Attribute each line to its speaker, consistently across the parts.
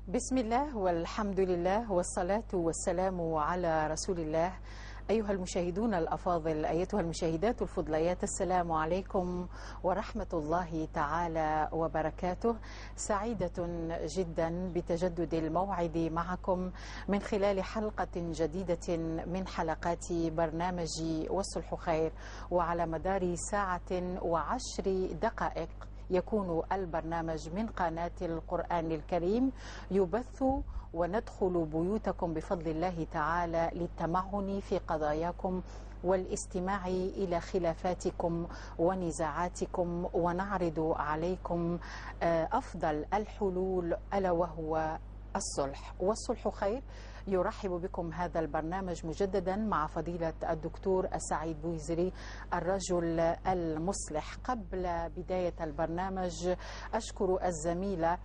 Speaker 1: بسم الله والحمد لله والصلاة والسلام على رسول الله. أيها المشاهدون الأفاضل، أيتها المشاهدات الفضليات، السلام عليكم ورحمة الله تعالى وبركاته. سعيدة جدا بتجدد الموعد معكم من خلال حلقة جديدة من حلقات برنامج والصلح خير، وعلى مدار 1:10 يكون البرنامج من قناة القرآن الكريم يبث، وندخل بيوتكم بفضل الله تعالى للتمعن في قضاياكم والاستماع إلى خلافاتكم ونزاعاتكم، ونعرض عليكم أفضل الحلول، ألا وهو الصلح. والصلح خير. يرحب بكم هذا البرنامج مجددا مع فضيلة الدكتور السعيد بويزري الرجل المصلح. قبل بداية البرنامج أشكر الزميلة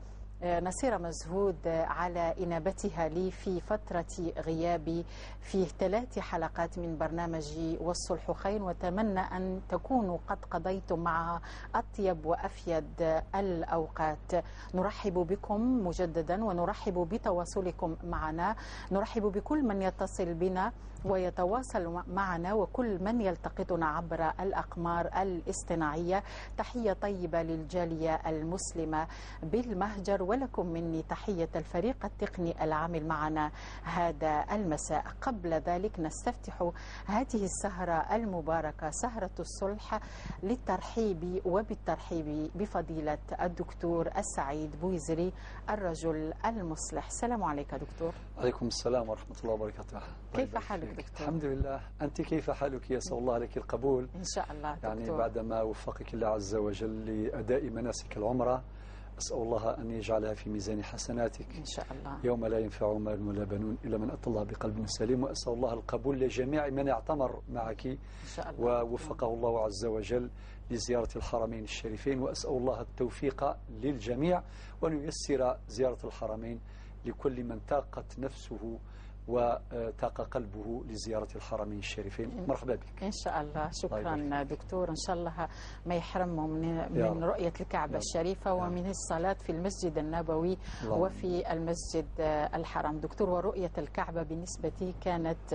Speaker 1: نصيرة مزهود على إنابتها لي في فترة غيابي في 3 حلقات من برنامج والصلح خير، وأتمنى أن تكونوا قد قضيتم معها أطيب وأفيد الأوقات. نرحب بكم مجددا ونرحب بتواصلكم معنا، نرحب بكل من يتصل بنا ويتواصل معنا وكل من يلتقطنا عبر الأقمار الاصطناعية. تحية طيبة للجالية المسلمة بالمهجر، ولكم مني تحية الفريق التقني العامل معنا هذا المساء. قبل ذلك نستفتح هذه السهرة المباركة، سهرة الصلح، للترحيب وبالترحيب بفضيلة الدكتور السعيد بويزري الرجل المصلح. السلام عليك دكتور.
Speaker 2: عليكم السلام ورحمة الله وبركاته.
Speaker 1: كيف حالك دكتور؟
Speaker 2: الحمد لله، أنت كيف حالك؟ يسأل الله لك القبول
Speaker 1: إن شاء الله دكتور.
Speaker 2: يعني بعدما وفقك الله عز وجل لأداء مناسك العمرة، أسأل الله أن يجعلها في ميزان حسناتك
Speaker 1: إن شاء الله،
Speaker 2: يوم لا ينفع مال ولا بنون إلا من أتى الله بقلب سليم. وأسأل الله القبول لجميع من اعتمر معك
Speaker 1: إن شاء الله،
Speaker 2: ووفقه الله عز وجل لزيارة الحرمين الشريفين، وأسأل الله التوفيق للجميع وأن ييسر زيارة الحرمين لكل من تاقت نفسه وتاق قلبه لزيارة الحرمين الشريفين. مرحبا بك
Speaker 1: إن شاء الله. شكرا دكتور، إن شاء الله ما يحرمهم من رؤية الكعبة الشريفة ومن الصلاة في المسجد النبوي وفي المسجد الحرام. دكتور، ورؤية الكعبة بالنسبة كانت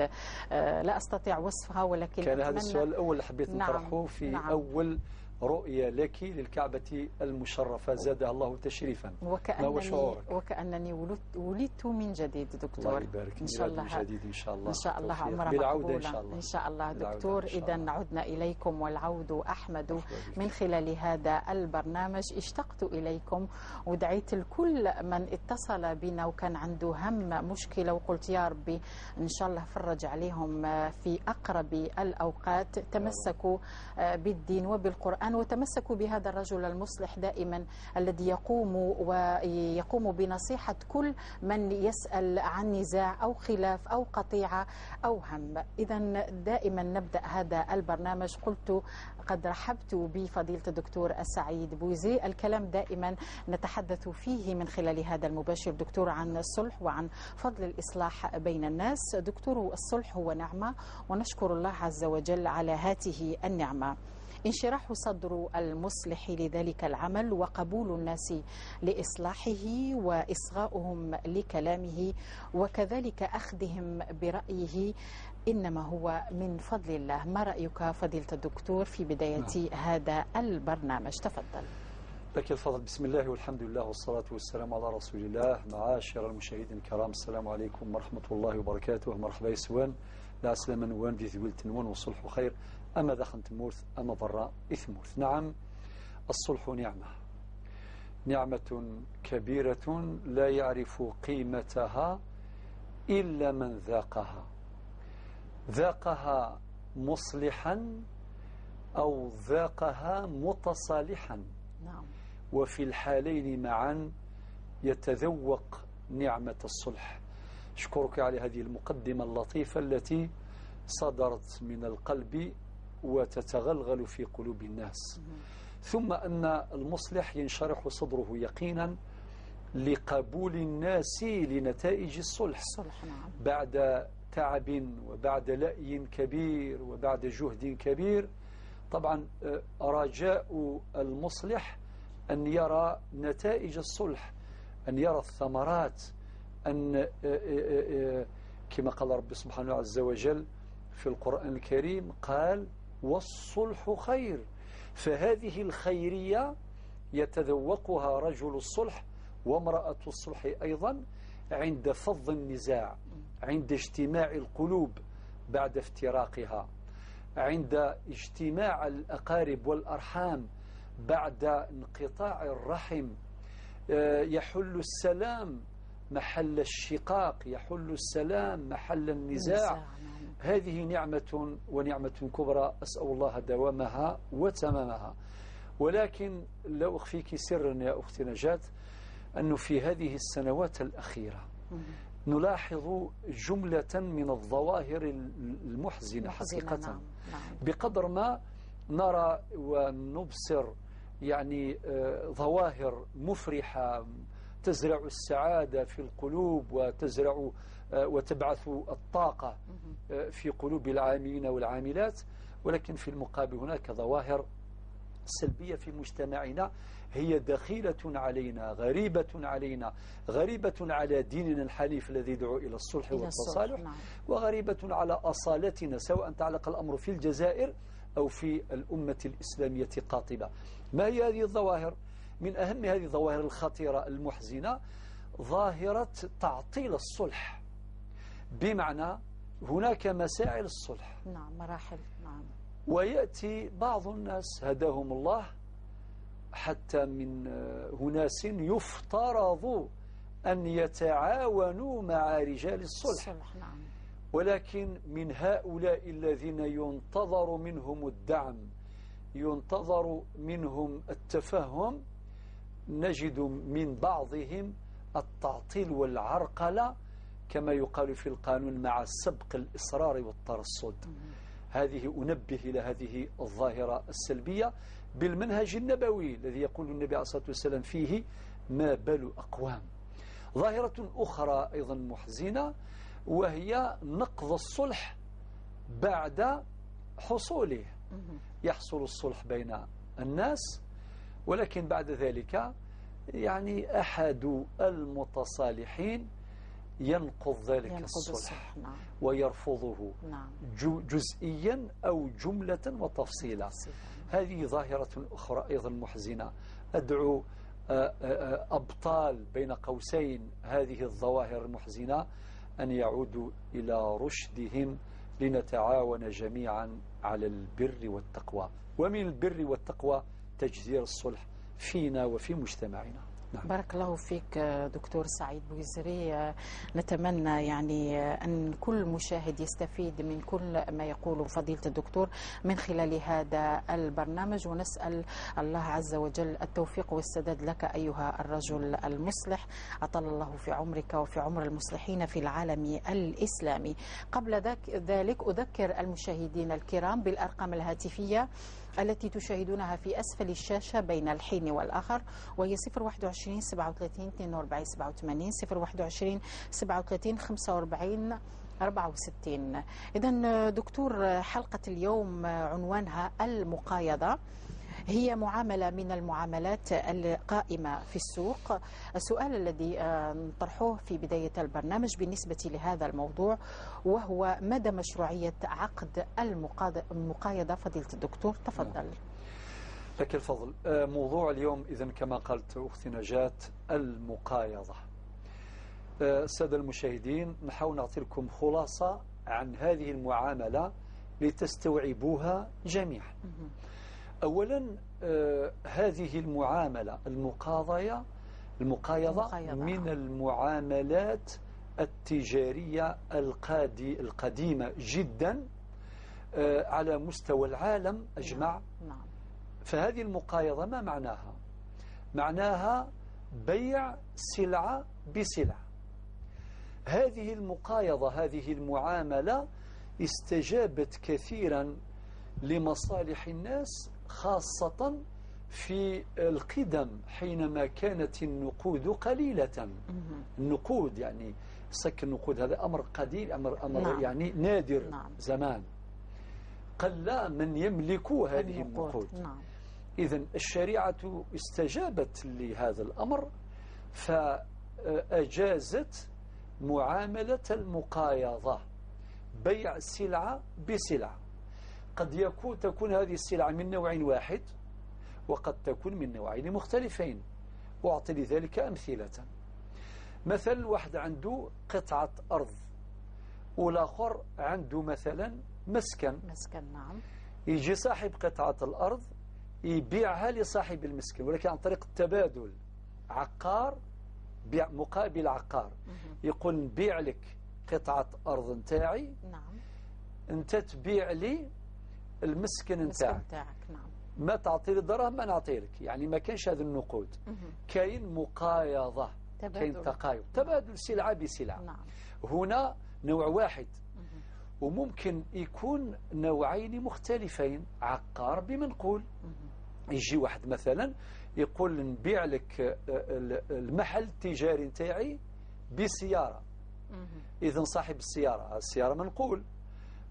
Speaker 1: لا أستطيع وصفها، ولكن
Speaker 2: كان هذا السؤال الأول اللي حبيت نطرحه في نعم. أول رؤية لك للكعبة المشرفة زادها الله تشريفا، ما هو شعورك؟
Speaker 1: وكأنني ولدت من جديد دكتور.
Speaker 2: الله يبارك.
Speaker 1: إن شاء الله
Speaker 2: من جديد إن شاء الله،
Speaker 1: إن شاء الله عمرة
Speaker 2: بالعودة إن شاء الله.
Speaker 1: إن شاء الله دكتور. إذا عدنا إليكم والعود أحمد من خلال هذا البرنامج. اشتقت إليكم ودعيت الكل من اتصل بنا وكان عنده هم مشكلة، وقلت يا ربي إن شاء الله فرج عليهم في أقرب الأوقات. تمسكوا بالدين وبالقرآن، وتمسكوا بهذا الرجل المصلح دائما الذي يقوم ويقوم بنصيحة كل من يسأل عن نزاع أو خلاف أو قطيعة أو هم. إذا دائما نبدأ هذا البرنامج. قلت قد رحبت بفضيلة الدكتور السعيد بويزري. الكلام دائما نتحدث فيه من خلال هذا المباشر دكتور عن الصلح وعن فضل الإصلاح بين الناس. دكتور، الصلح هو نعمة، ونشكر الله عز وجل على هذه النعمة. انشراح صدر المصلح لذلك العمل، وقبول الناس لإصلاحه، وإصغاؤهم لكلامه، وكذلك أخذهم برأيه، إنما هو من فضل الله. ما رأيك فضيلة الدكتور في بداية هذا البرنامج؟ تفضل.
Speaker 2: لك الفضل. بسم الله والحمد لله والصلاة والسلام على رسول الله. معاشر المشاهدين الكرام، السلام عليكم ورحمة الله وبركاته. مرحبا يسوان لا سلام نوان في ثويلة نوان والصلح خير، أما دخل تمورث أما برا إثمورث. نعم، الصلح نعمة، نعمة كبيرة لا يعرف قيمتها إلا من ذاقها، ذاقها مصلحا أو ذاقها متصالحا.
Speaker 1: نعم.
Speaker 2: وفي الحالين معا يتذوق نعمة الصلح. أشكرك على هذه المقدمة اللطيفة التي صدرت من القلب وتتغلغل في قلوب الناس. ثم أن المصلح ينشرح صدره يقينا لقبول الناس لنتائج الصلح،
Speaker 1: نعم.
Speaker 2: بعد تعب وبعد لأي كبير وبعد جهد كبير. طبعا رجاء المصلح أن يرى نتائج الصلح. أن يرى الثمرات، أن كما قال رب سبحانه عز وجل في القرآن الكريم، قال والصلح خير. فهذه الخيرية يتذوقها رجل الصلح وامرأة الصلح أيضا عند فض النزاع، عند اجتماع القلوب بعد افتراقها، عند اجتماع الأقارب والأرحام بعد انقطاع الرحم. يحل السلام محل الشقاق، يحل السلام محل النزاع. هذه نعمة ونعمة كبرى، أسأل الله دوامها وتمامها. ولكن لو أخفيك سرا يا أختي نجاة، أنه في هذه السنوات الأخيرة نلاحظ جملة من الظواهر المحزنة حقيقة.
Speaker 1: نعم. نعم.
Speaker 2: بقدر ما نرى ونبصر يعني ظواهر مفرحة تزرع السعادة في القلوب وتزرع وتبعث الطاقة في قلوب العاملين والعاملات، ولكن في المقابل هناك ظواهر سلبية في مجتمعنا هي دخيلة علينا، غريبة علينا، غريبة على ديننا الحنيف الذي يدعو إلى الصلح والتصالح،
Speaker 1: نعم.
Speaker 2: وغريبة على أصالتنا، سواء تعلق الأمر في الجزائر أو في الأمة الإسلامية قاطبة. ما هي هذه الظواهر؟ من أهم هذه الظواهر الخطيرة المحزنة ظاهرة تعطيل الصلح، بمعنى هناك مساعي للصلح،
Speaker 1: نعم، مراحل، نعم،
Speaker 2: ويأتي بعض الناس هداهم الله حتى من أناس يفترض أن يتعاونوا مع رجال الصلح،
Speaker 1: نعم.
Speaker 2: ولكن من هؤلاء الذين ينتظر منهم الدعم، ينتظر منهم التفهم، نجد من بعضهم التعطيل والعرقلة كما يقال في القانون مع سبق الإصرار والترصد. هذه أنبه إلى هذه الظاهرة السلبية بالمنهج النبوي الذي يقول النبي عليه الصلاة والسلام فيه ما بال أقوام. ظاهرة أخرى أيضا محزنة وهي نقض الصلح بعد حصوله. يحصل الصلح بين الناس، ولكن بعد ذلك يعني أحد المتصالحين ينقض ذلك الصلح،
Speaker 1: نعم.
Speaker 2: ويرفضه،
Speaker 1: نعم.
Speaker 2: جزئيا أو جملة وتفصيلا. هذه ظاهرة أخرى أيضا محزنة. أدعو أبطال بين قوسين هذه الظواهر المحزنة أن يعودوا إلى رشدهم لنتعاون جميعا على البر والتقوى، ومن البر والتقوى تجذير الصلح فينا وفي مجتمعنا. نعم.
Speaker 1: بارك الله فيك دكتور سعيد بويزري. نتمنى يعني أن كل مشاهد يستفيد من كل ما يقوله فضيلة الدكتور من خلال هذا البرنامج، ونسأل الله عز وجل التوفيق والسداد لك أيها الرجل المصلح، أطال الله في عمرك وفي عمر المصلحين في العالم الإسلامي. قبل ذلك أذكر المشاهدين الكرام بالأرقام الهاتفية التي تشاهدونها في أسفل الشاشة بين الحين والآخر، وهي 021 37 42 87، 021 37 45 64. إذن دكتور، حلقة اليوم عنوانها المقايضة، هي معاملة من المعاملات القائمة في السوق. السؤال الذي نطرحه في بداية البرنامج بالنسبة لهذا الموضوع وهو مدى مشروعية عقد المقايضة؟ فضيلة الدكتور تفضل.
Speaker 2: لك الفضل. موضوع اليوم إذن كما قالت أختي نجاة المقايضة. السادة المشاهدين، نحاول نعطي لكم خلاصة عن هذه المعاملة لتستوعبوها جميعا. أولا، هذه المعاملة المقايضة من المعاملات التجارية القديمة جدا على مستوى العالم أجمع.
Speaker 1: نعم.
Speaker 2: فهذه المقايضة ما معناها؟ معناها بيع سلعة بسلعة. هذه المقايضة، هذه المعاملة استجابت كثيرا لمصالح الناس، خاصة في القدم حينما كانت النقود قليلة. النقود يعني سك النقود هذا أمر قديم، أمر
Speaker 1: نعم.
Speaker 2: يعني نادر.
Speaker 1: نعم.
Speaker 2: زمان قل من يملك هذه النقود.
Speaker 1: نعم.
Speaker 2: إذن الشريعة استجابت لهذا الأمر، أجازت معاملة المقايضة، بيع سلعة بسلعة. قد تكون هذه السلعة من نوع واحد وقد تكون من نوعين مختلفين. وأعطي لذلك أمثلة. مثلا واحد عنده قطعة أرض والآخر عنده مثلا مسكن.
Speaker 1: نعم.
Speaker 2: يجي صاحب قطعة الأرض يبيعها لصاحب المسكن، ولكن عن طريق التبادل، عقار بيع مقابل عقار. يقول نبيع لك قطعة أرض نتاعي،
Speaker 1: نعم،
Speaker 2: أنت تبيع لي المسكن نتاعك.
Speaker 1: نعم.
Speaker 2: ما تعطي لي الدراهم ما نعطي لك، يعني ما كانش هذا النقود، كاين مقايضة، كاين تقايض، تبادل سلعة بسلعة.
Speaker 1: نعم.
Speaker 2: هنا نوع واحد، وممكن يكون نوعين مختلفين، عقار بمنقول. يجي واحد مثلا يقول نبيع لك المحل التجاري نتاعي بسيارة، إذن صاحب السيارة، السيارة منقول،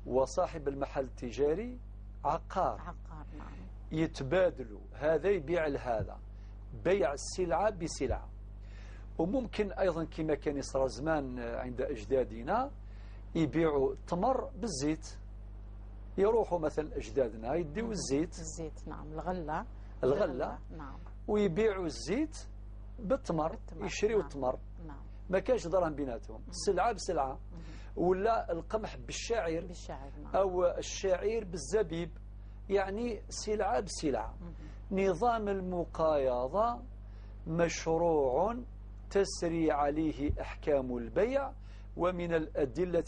Speaker 2: وصاحب المحل التجاري عقار.
Speaker 1: نعم.
Speaker 2: يتبادلوا، هذا يبيع لهذا، بيع السلعة بسلعة. وممكن أيضا كما كان يصرى زمان عند أجدادنا يبيعوا التمر بالزيت، يروحوا مثلا أجدادنا يديوا الزيت،
Speaker 1: نعم،
Speaker 2: الغلة،
Speaker 1: نعم،
Speaker 2: ويبيعوا الزيت بالتمر، يشريوا
Speaker 1: نعم.
Speaker 2: التمر،
Speaker 1: نعم.
Speaker 2: ما كانش دراهم بيناتهم، سلعة بسلعة. ولا القمح بالشعير،
Speaker 1: نعم،
Speaker 2: أو الشعير بالزبيب، يعني سلعة بسلعة. نظام المقايضة مشروع تسري عليه أحكام البيع، ومن الأدلة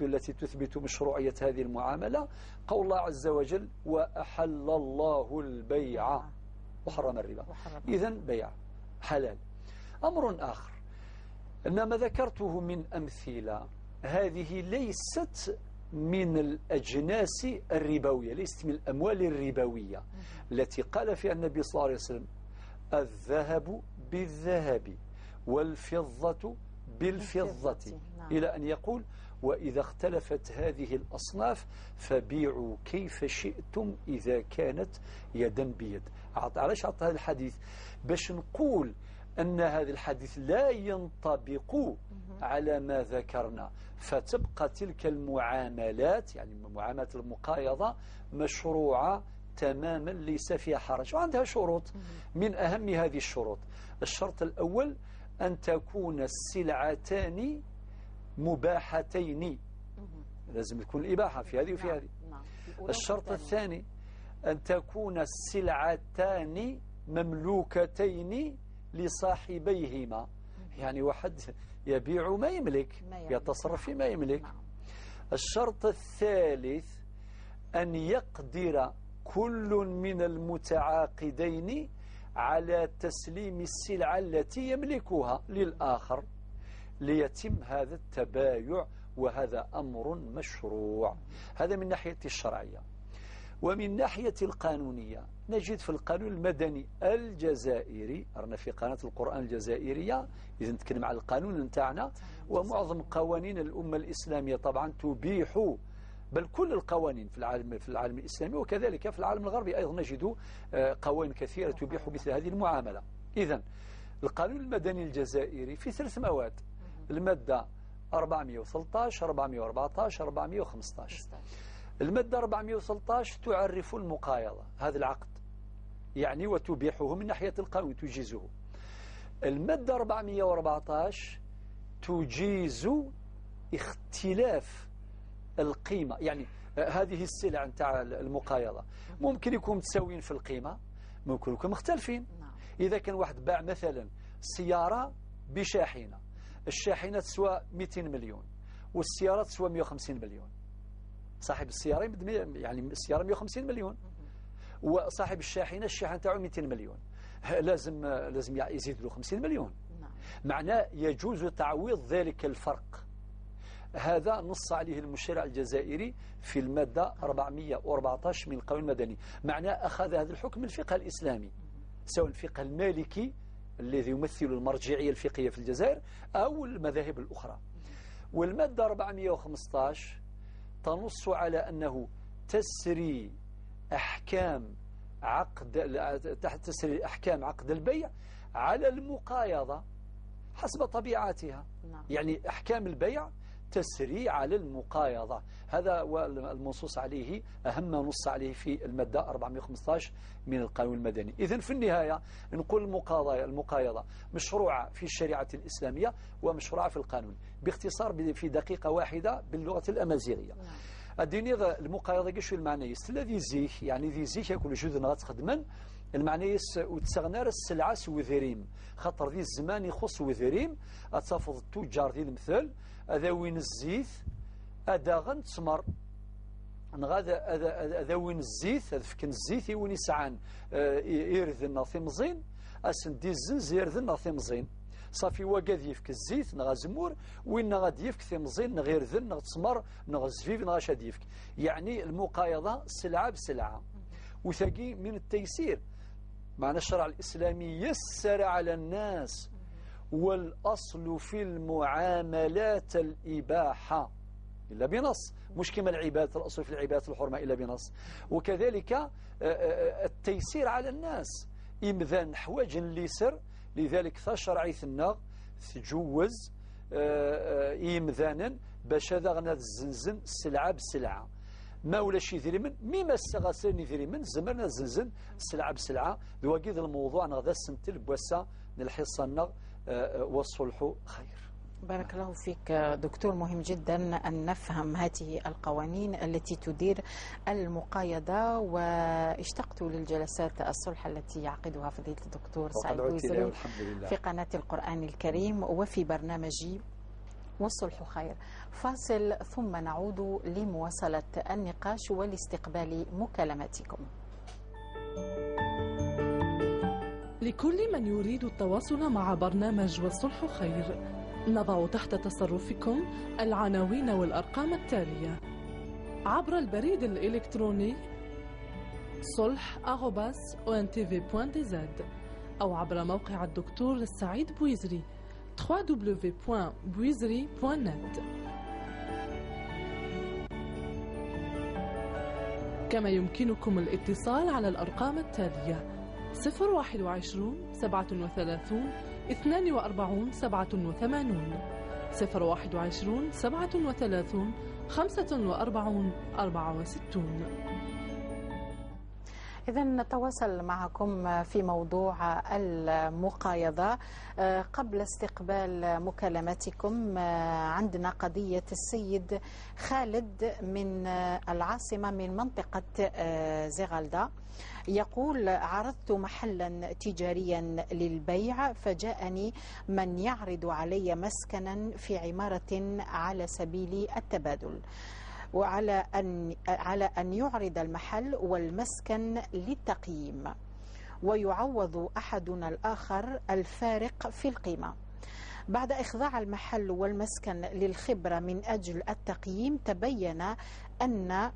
Speaker 2: التي تثبت مشروعية هذه المعاملة قول الله عز وجل: وأحل الله البيع وحرم الربا. إذن بيع حلال. أمر آخر، أن ما ذكرته من أمثلة هذه ليست من الأجناس الربوية، ليست من الأموال الربوية التي قال فيها النبي صلى الله عليه وسلم: الذهب بالذهب والفضة بالفضة،
Speaker 1: نعم.
Speaker 2: إلى أن يقول: وإذا اختلفت هذه الأصناف فبيعوا كيف شئتم إذا كانت يدا بيد. علاش عطى هذا الحديث؟ باش نقول أن هذا الحديث لا ينطبق على ما ذكرنا، فتبقى تلك المعاملات، يعني معاملة المقايضة، مشروعة تماما، ليس فيها حرج، وعندها شروط. من أهم هذه الشروط الشرط الأول أن تكون السلعتان مباحتين، لازم تكون الإباحة في هذه وفي هذه. الشرط الثاني أن تكون السلعتان مملوكتين لصاحبيهما، يعني واحد يبيع ما يملك، يتصرف فيما يملك. الشرط الثالث أن يقدر كل من المتعاقدين على تسليم السلعة التي يملكها للآخر ليتم هذا التبايع، وهذا أمر مشروع. هذا من ناحية الشرعية. ومن ناحية القانونية نجد في القانون المدني الجزائري، رانا في قناة القرآن الجزائرية، إذا نتكلم على القانون نتاعنا، ومعظم قوانين الأمة الإسلامية طبعا تبيح، بل كل القوانين في العالم الإسلامي وكذلك في العالم الغربي أيضا نجد قوانين كثيرة تبيح مثل هذه المعاملة. إذن القانون المدني الجزائري في 3 مواد، المادة 413، 414، 415. المادة 413 تعرف المقايضة، هذا العقد يعني، وتبيحه من ناحية القانون، تجيزه. المادة 414 تجيز اختلاف القيمة، يعني هذه السلع نتاع المقايضة ممكن يكون متساويين في القيمة، ممكن يكون مختلفين. إذا كان واحد باع مثلا سيارة بشاحنة، الشاحنة تسوى 200 مليون والسيارة تسوى 150 مليون، صاحب السيارة يعني السيارة 150 مليون وصاحب الشاحنة الشاحنة تاعو 200 مليون، لازم يزيد له 50 مليون. معناه يجوز تعويض ذلك الفرق. هذا نص عليه المشرع الجزائري في المادة 414 من القانون المدني. معناه أخذ هذا الحكم من الفقه الإسلامي، سواء الفقه المالكي الذي يمثل المرجعية الفقهية في الجزائر أو المذاهب الأخرى. والمادة 415 تنص على أنه تسري أحكام عقد، تسري أحكام عقد البيع على المقايضة حسب طبيعتها. يعني أحكام البيع تسري على المقايضة. هذا هو المنصوص عليه، أهم ما نص عليه في المادة 415 من القانون المدني. إذن في النهاية نقول المقايضة مشروعة في الشريعة الإسلامية ومشروعة في القانون. باختصار في دقيقة واحدة باللغة الأمازيغية. الدينيغ المقايضة شو المعنى يس الذي زيك، يعني ذي زيك ياكل جود غتخدمن المعنى يس وتسغنار السلعة وذريم، خاطر ذي الزمان يخص وذريم أتفض التجار ذي المثل هذا وين الزيت هذا غنتسمر هذا وين الزيت هذا فكن الزيت وين يسعان يرذن ثمزين اسندي الزنز يرذن ثمزين صافي وقاد يفك الزيت نغا زمور وين غادي يفك ثمزين نغير ذن نغتسمر نغ زفيف نغاش يفك. يعني المقايضة سلعة بسلعة وثقي من التيسير. معنى الشرع الإسلامي يسر على الناس، والأصل في المعاملات الإباحة إلا بنص، مش كما العبادة الأصل في العبادة الحرمة إلا بنص. وكذلك التيسير على الناس إمذان حواج اللي سر، لذلك ثشرعيث النغ تجوز إمذانا باش هذا غنا الزنزن سلعة بسلعة ما ولا شي ذريمن ميما السغاسين ذريمن زمرنا الزنزن سلعة بسلعة. ذواقيد الموضوع نغدا السنتل بوسا نلحصة النغ والصلح خير.
Speaker 1: بارك الله فيك دكتور. مهم جدا أن نفهم هذه القوانين التي تدير المقايضة، واشتقت للجلسات الصلح التي يعقدها فضيلة الدكتور سعيد بويزري في قناة القرآن الكريم وفي برنامجي والصلح خير. فاصل ثم نعود لمواصلة النقاش ولاستقبال مكالماتكم.
Speaker 3: لكل من يريد التواصل مع برنامج والصلح خير، نضع تحت تصرفكم العناوين والأرقام التالية عبر البريد الإلكتروني solh@ontv.dz أو عبر موقع الدكتور السعيد بويزري www.bouizri.net. كما يمكنكم الاتصال على الأرقام التالية 021 37 42 87 021 37 45 64.
Speaker 1: إذا نتواصل معكم في موضوع المقايضة. قبل استقبال مكالماتكم عندنا قضية السيد خالد من العاصمة من منطقة زغالدة، يقول: عرضت محلا تجاريا للبيع فجاءني من يعرض علي مسكنا في عمارة على سبيل التبادل، وعلى أن يعرض المحل والمسكن للتقييم ويعوض أحدنا الآخر الفارق في القيمة. بعد إخضاع المحل والمسكن للخبرة من أجل التقييم تبين أن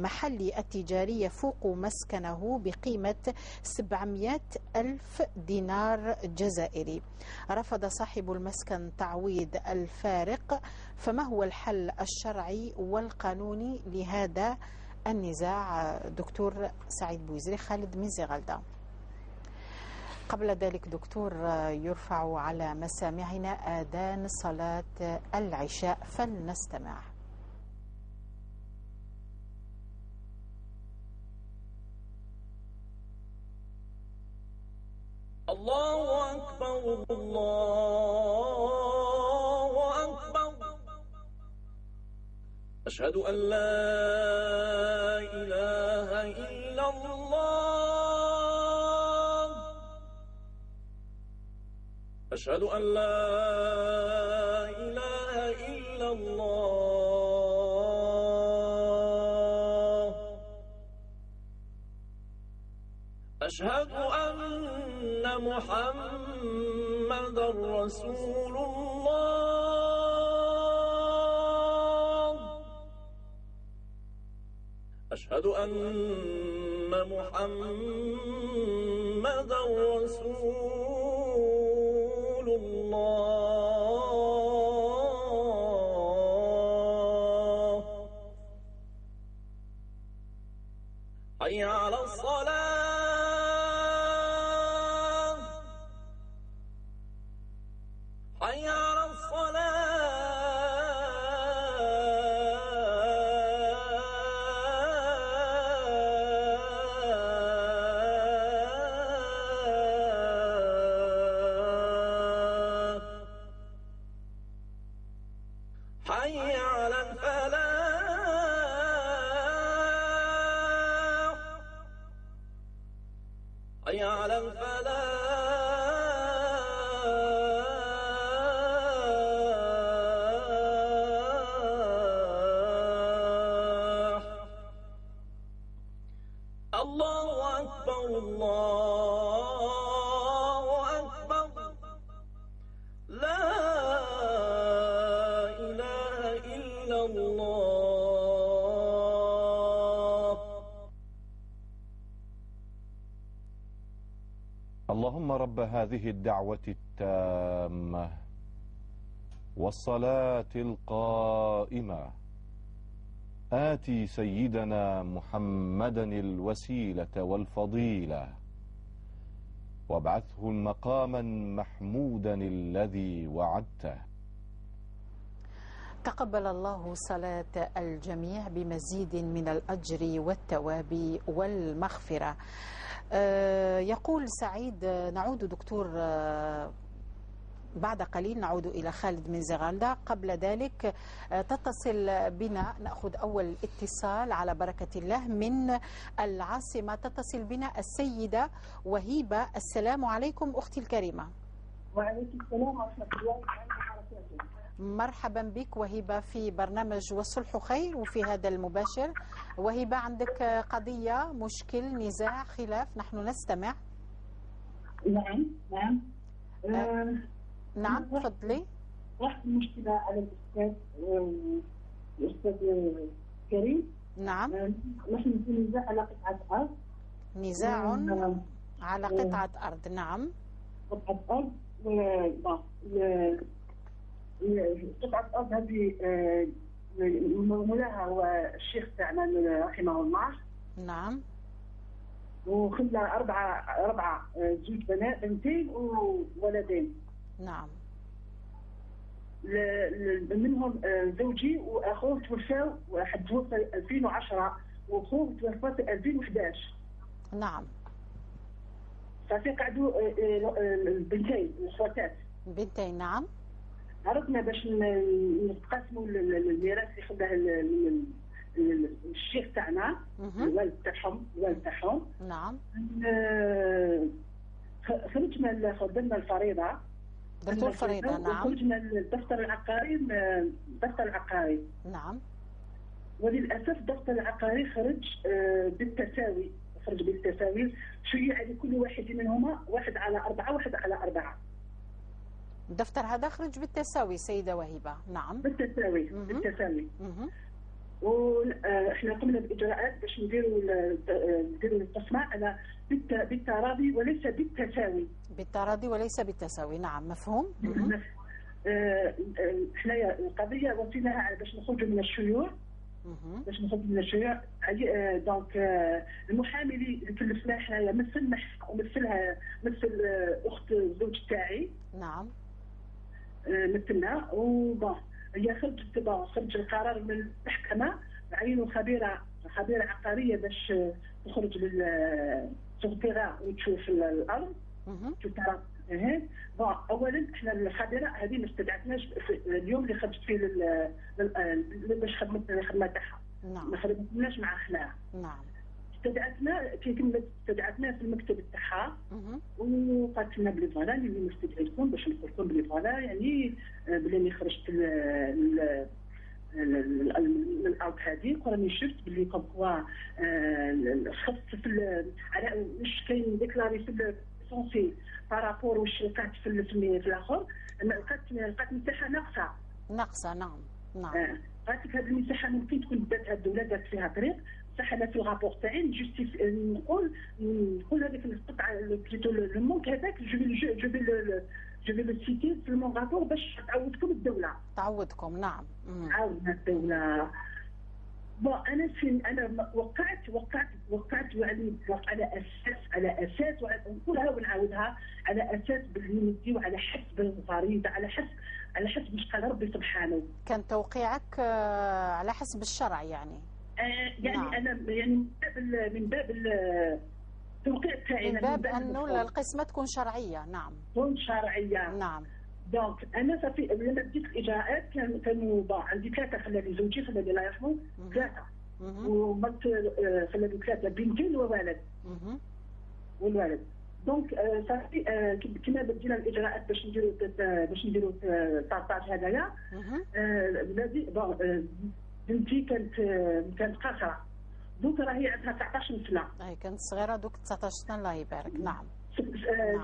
Speaker 1: محلي التجاري يفوق مسكنه بقيمة 700 ألف دينار جزائري. رفض صاحب المسكن تعويض الفارق، فما هو الحل الشرعي والقانوني لهذا النزاع؟ دكتور سعيد بويزري. خالد من زغالدة. قبل ذلك دكتور، يرفع على مسامعنا آذان صلاة العشاء، فلنستمع.
Speaker 4: الله أكبر الله أكبر، أشهد أن لا إله إلا الله، أشهد أن لا إله إلا الله، أشهد أن محمد رسول الله، أشهد أن محمد رسول الله. حي على الصلاة، حي على الصلاة حي على الفلاح حي على الفلاح. الله أكبر الله أكبر، لا إله إلا الله.
Speaker 5: اللهم رب هذه الدعوة التامة والصلاة القائمة، آتي سيدنا محمدا الوسيلة والفضيلة، وابعثه مقاما محمودا الذي وعدته.
Speaker 1: تقبل الله صلاة الجميع بمزيد من الأجر والثواب والمغفرة. يقول سعيد، نعود دكتور بعد قليل، نعود إلى خالد من زغالدة. قبل ذلك تتصل بنا، نأخذ أول اتصال على بركة الله من العاصمة. تتصل بنا السيدة وهيبة. السلام عليكم أختي الكريمة.
Speaker 6: وعليكم السلام ورحمة الله وبركاته.
Speaker 1: مرحبا بك وهبة في برنامج والصلح خير وفي هذا المباشر. وهبة، عندك قضية، مشكل، نزاع، خلاف، نحن نستمع.
Speaker 6: نعم نعم.
Speaker 1: نعم تفضلي.
Speaker 6: واحد المشكلة على الأستاذ كريم.
Speaker 1: نعم.
Speaker 6: نحن في نزاع على قطعة أرض.
Speaker 1: نزاع على قطعة أرض. نعم.
Speaker 6: قطعة أرض قطعة الأرض هذه مولاها هو الشيخ تاعنا رحمه الله.
Speaker 1: نعم.
Speaker 6: وخلى أربعة زوج بنات، بنتين وولدين.
Speaker 1: نعم.
Speaker 6: منهم زوجي وأخوه توفاو، واحد توفى 2010 وأخوه توفى في 2011.
Speaker 1: نعم.
Speaker 6: صافي قعدوا البنتين الخواتات.
Speaker 1: بنتين. نعم.
Speaker 6: عرفنا باش نتقاسموا الميراث اللي خداه الشيخ تاعنا، الوالد تاعهم. نعم. خرجنا درنا الفريضة.
Speaker 1: درتوا الفريضة. نعم.
Speaker 6: خرجنا الدفتر العقاري، نعم. وللاسف الدفتر العقاري خرج بالتساوي، شيع لكل واحد منهما 1 على 4 1 على 4.
Speaker 1: الدفتر هذا خرج بالتساوي سيدة وهبة. نعم.
Speaker 6: بالتساوي. بالتساوي. واحنا قمنا باجراءات باش نديروا القسمة على بالتراضي وليس بالتساوي.
Speaker 1: بالتراضي وليس بالتساوي. نعم مفهوم.
Speaker 6: حنايا القضية وصلناها باش نخرجوا من الشيوع. donc المحامي اللي كلفناه حنايا مثلنا ومثلها، مثل اخت الزوج تاعي.
Speaker 1: نعم.
Speaker 6: مثلنا و bon هي خرجت، خرج القرار من المحكمة، عينوا خبيرة عقارية باش تخرج لل terrain وتشوف الارض. تشوف bon اولا احنا الخبيرة هذه ما استدعتناش في اليوم اللي خرجت فيه باش خدمت الخدمة تاعها. نعم. ما خدمتناش مع حنا.
Speaker 1: نعم.
Speaker 6: استدعتنا كي كملت استدعتنا في المكتب تاعها وقالت لنا بلي voilà اللي مستدعيكم باش نقول لكم بلي voilà، يعني بلي اني خرجت الارض هذيك وراني شفت بلي comme quoi خفت في على واش كاين déclaré في ال foncier par rapport واش لقات في الاخر، لقات مساحة ناقصه.
Speaker 1: ناقصه. نعم نعم.
Speaker 6: قالت لك هذه المساحة ممكن تكون داتها الدولة، دارت فيها طريق، بصح انا في ال rapport تاعي نقول هذيك القطعة plutôt le manque هذاك je vais le citer في mon rapport باش تعوضكم الدولة.
Speaker 1: تعوضكم. نعم.
Speaker 6: عاودنا الدولة. bon انا وقعت وقعت وقعت يعني على اساس ونقولها ونعاودها، على اساس باللي نديو على حسب الفريضة، على حسب واش قال ربي سبحانه.
Speaker 1: كان توقيعك على حسب الشرع يعني.
Speaker 6: يعني نعم. انا يعني من باب التوقيع تاعي،
Speaker 1: من باب انه القسمة تكون شرعية. نعم،
Speaker 6: تكون شرعية.
Speaker 1: نعم.
Speaker 6: donc انا صافي لما بديت الاجراءات كانوا bon عندي ثلاثة، خلاني زوجي خلاني الله يرحمه ثلاثة، ومرت خلاني ثلاثة، بنتين وولد. والولد donc صافي كما بدينا الاجراءات باش نديرو ال partage هذايا، ولادي bon بنتي كانت قاصرة، دوك راهي عندها 19 سنة.
Speaker 1: اي كانت صغيرة دوك 19 سنة، الله يبارك. نعم.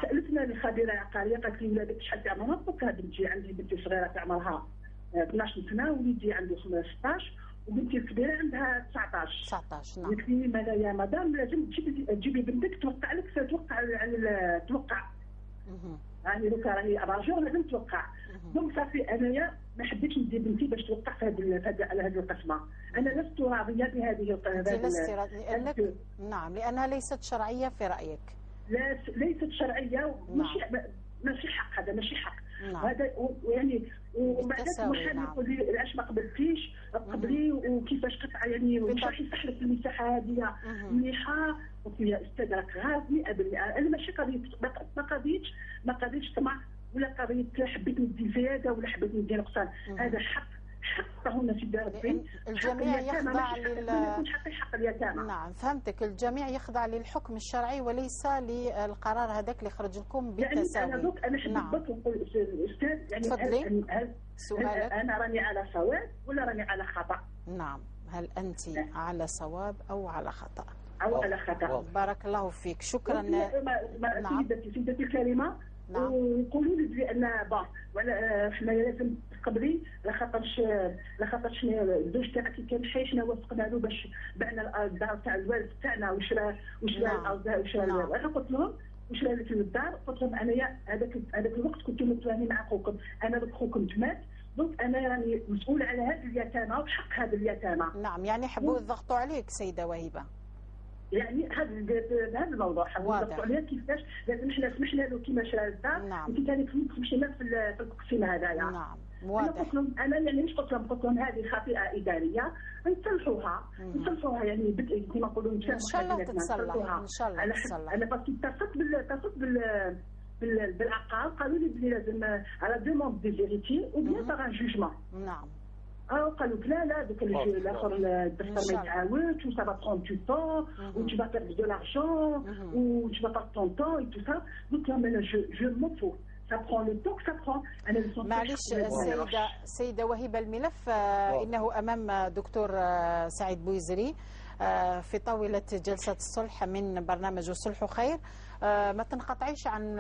Speaker 6: سالتنا الخبيرة العقارية قالت لي ولادك شحال في عمرها؟ قلت لها بنتي عندي بنتي صغيرة في عمرها 12 سنة، وليدي عنده 15، وبنتي الكبيرة عندها 19.
Speaker 1: 19. نعم.
Speaker 6: قالت لي مالا يا مدام لازم تجيبي بنتك توقع لك، توقع على توقع. يعني دوكا راهي majeure لازم توقع. donc صافي انايا ما حبيتش ندي بنتي باش توقع في على هذه القسمة. انا لست راضية بهذه
Speaker 1: القسمة. لست راضية لانك نعم، لانها ليست شرعية في رايك.
Speaker 6: لا، ليست شرعية. ماشي حق، هذا ماشي حق. نعم. هذا يعني وبعد المحامي نعم. يقول لي علاش ما قبلتيش قبلي، وكيفاش قطعه يعني، ومش راح يفتح لك المساحة هذه مليحة. قلت له يا استاذ راك غاض 100%. انا ماشي قضية، ما قضيتش طمع ولا قضية حبيت ندي زيادة ولا حبيت ندي نقصان. هذا حق حقه سيدي ربي.
Speaker 1: الجميع يخضع لل
Speaker 6: حق اليتامى.
Speaker 1: نعم فهمتك. الجميع يخضع للحكم الشرعي وليس للقرار هذاك اللي خرج لكم بالتساوي.
Speaker 6: يعني انا دوك انا حبيت نعم. نقول الاستاذ يعني
Speaker 1: تفضلي. هل سؤالك
Speaker 6: انا راني على صواب ولا راني على خطا؟
Speaker 1: نعم، هل انت على صواب او على خطا؟
Speaker 6: او على خطا.
Speaker 1: بارك الله فيك، شكرا.
Speaker 6: نعم. سيدتي الكريمة. نعم. ويقولوا لي بان bon ولا حنا لازم تقبلي، لاخاطرش الزوج تاعك كي كان حي حنا وافقنا له باش بعنا الدار تاع الوالد تاعنا وشرا الارض وشرا. نعم. انا قلت لهم وشرا لك الدار، قلت لهم انايا هذاك الوقت كنتم متفاهمين مع خوكم، انا دوك خوكم مات، donc انا راني مسؤولة على هذه اليتامى وحق هذه اليتامى.
Speaker 1: نعم، يعني حبوا يضغطوا عليك سيده وهبه.
Speaker 6: يعني هذا الموضوع حبوا يضغطوا عليها كيفاش لازم حنا سمحنا له كيما شرا الدار. نعم. انت ثاني تمشي في التقسيم هذايا.
Speaker 1: نعم واضح.
Speaker 6: انا قلت لهم، انا يعني مش قلت لهم، قلت لهم هذه خطيئة ادارية نصلحوها، نصلحوها يعني كيما نقولوا
Speaker 1: ان شاء الله تتصلح. ان شاء الله تتصلح.
Speaker 6: انا parce que اتصلت بالعقار، قالوا لي بلي لازم على demande des héritiers ou bien par un jugement.
Speaker 1: نعم.
Speaker 6: قالوا لك لا لا دوك الاخر الدفتر ما يتعاودش و ça va prendre du temps و tu vas perdre de l'argent و tu vas perdre ton temps et tout ça. قلت لهم انا je m'en fous، ça prend le temps ça prend. انا
Speaker 1: معليش السيدة وهبه، الملف انه امام دكتور سعيد بويزري في طاولة جلسه الصلح من برنامج الصلح خير. ما تنقطعيش عن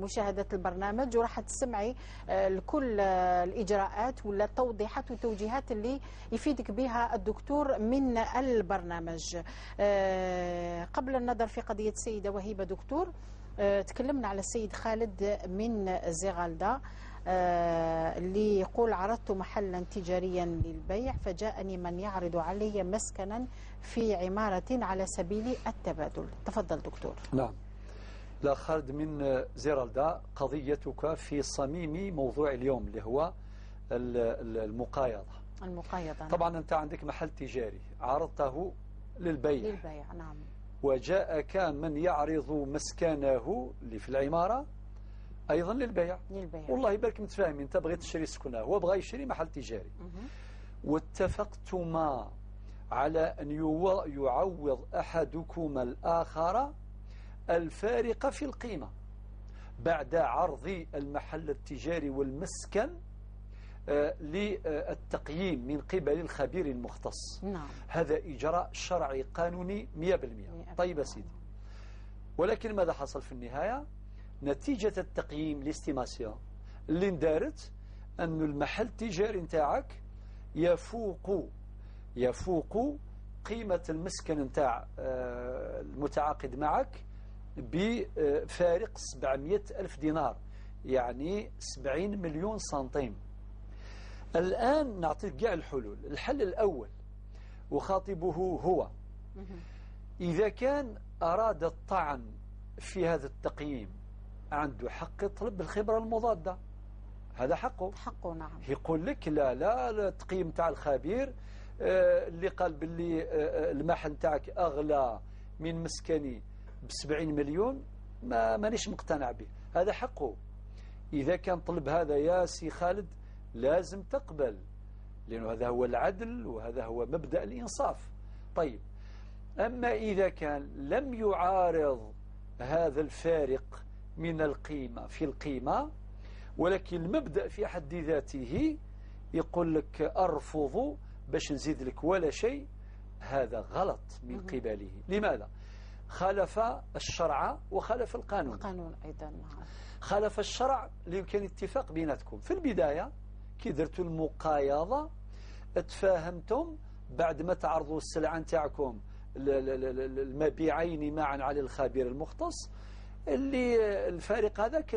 Speaker 1: مشاهدة البرنامج وراح تسمعي لكل الإجراءات ولا التوضيحات والتوجيهات اللي يفيدك بها الدكتور من البرنامج. قبل النظر في قضية السيدة وهبة دكتور، تكلمنا على السيد خالد من زغالدة اللي يقول عرضت محلا تجاريا للبيع فجاءني من يعرض علي مسكنا في عمارة على سبيل التبادل. تفضل دكتور.
Speaker 2: نعم، لا خالد من زيرالدا، قضيتك في صميم موضوع اليوم اللي هو المقايضة.
Speaker 1: المقايضة.
Speaker 2: طبعا أنت عندك محل تجاري عرضته للبيع.
Speaker 1: للبيع نعم.
Speaker 2: وجاءك من يعرض مسكنه اللي في العمارة أيضا للبيع.
Speaker 1: للبيع.
Speaker 2: والله يبارك متفاهمين، أنت بغيت تشري سكنه، هو بغى يشري محل تجاري. واتفقتما على أن يعوض أحدكما الآخر الفارق في القيمة بعد عرض المحل التجاري والمسكن للتقييم من قبل الخبير المختص.
Speaker 1: نعم.
Speaker 2: هذا إجراء شرعي قانوني 100%. طيب يا سيدي، ولكن ماذا حصل في النهاية؟ نتيجة التقييم l'estimation اللي اندارت أن المحل التجاري نتاعك يفوق قيمة المسكن نتاع المتعاقد معك بفارق 700 ألف دينار، يعني 70 مليون سنتيم. الآن نعطيك كاع الحلول. الحل الأول أخاطبه هو. إذا كان أراد الطعن في هذا التقييم عنده حق يطلب الخبرة المضادة، هذا حقه.
Speaker 1: حقه نعم.
Speaker 2: يقول لك لا لا التقييم تاع الخبير اللي قال باللي المحل تاعك أغلى من مسكني ب 70 مليون ما مانيش مقتنع به، هذا حقه. إذا كان طلب هذا يا سي خالد لازم تقبل، لأنه هذا هو العدل وهذا هو مبدأ الإنصاف. طيب، أما إذا كان لم يعارض هذا الفارق من القيمة في القيمة، ولكن المبدأ في حد ذاته يقول لك أرفض باش نزيد لك ولا شيء، هذا غلط من قبله. لماذا؟ خالف الشرع وخالف القانون.
Speaker 1: القانون أيضا.
Speaker 2: خالف الشرع اللي كان اتفاق بيناتكم في البداية كي درتوا المقايضة، تفاهمتم بعد ما تعرضوا السلعة نتاعكم المبيعين معا على الخبير المختص، اللي الفارق هذاك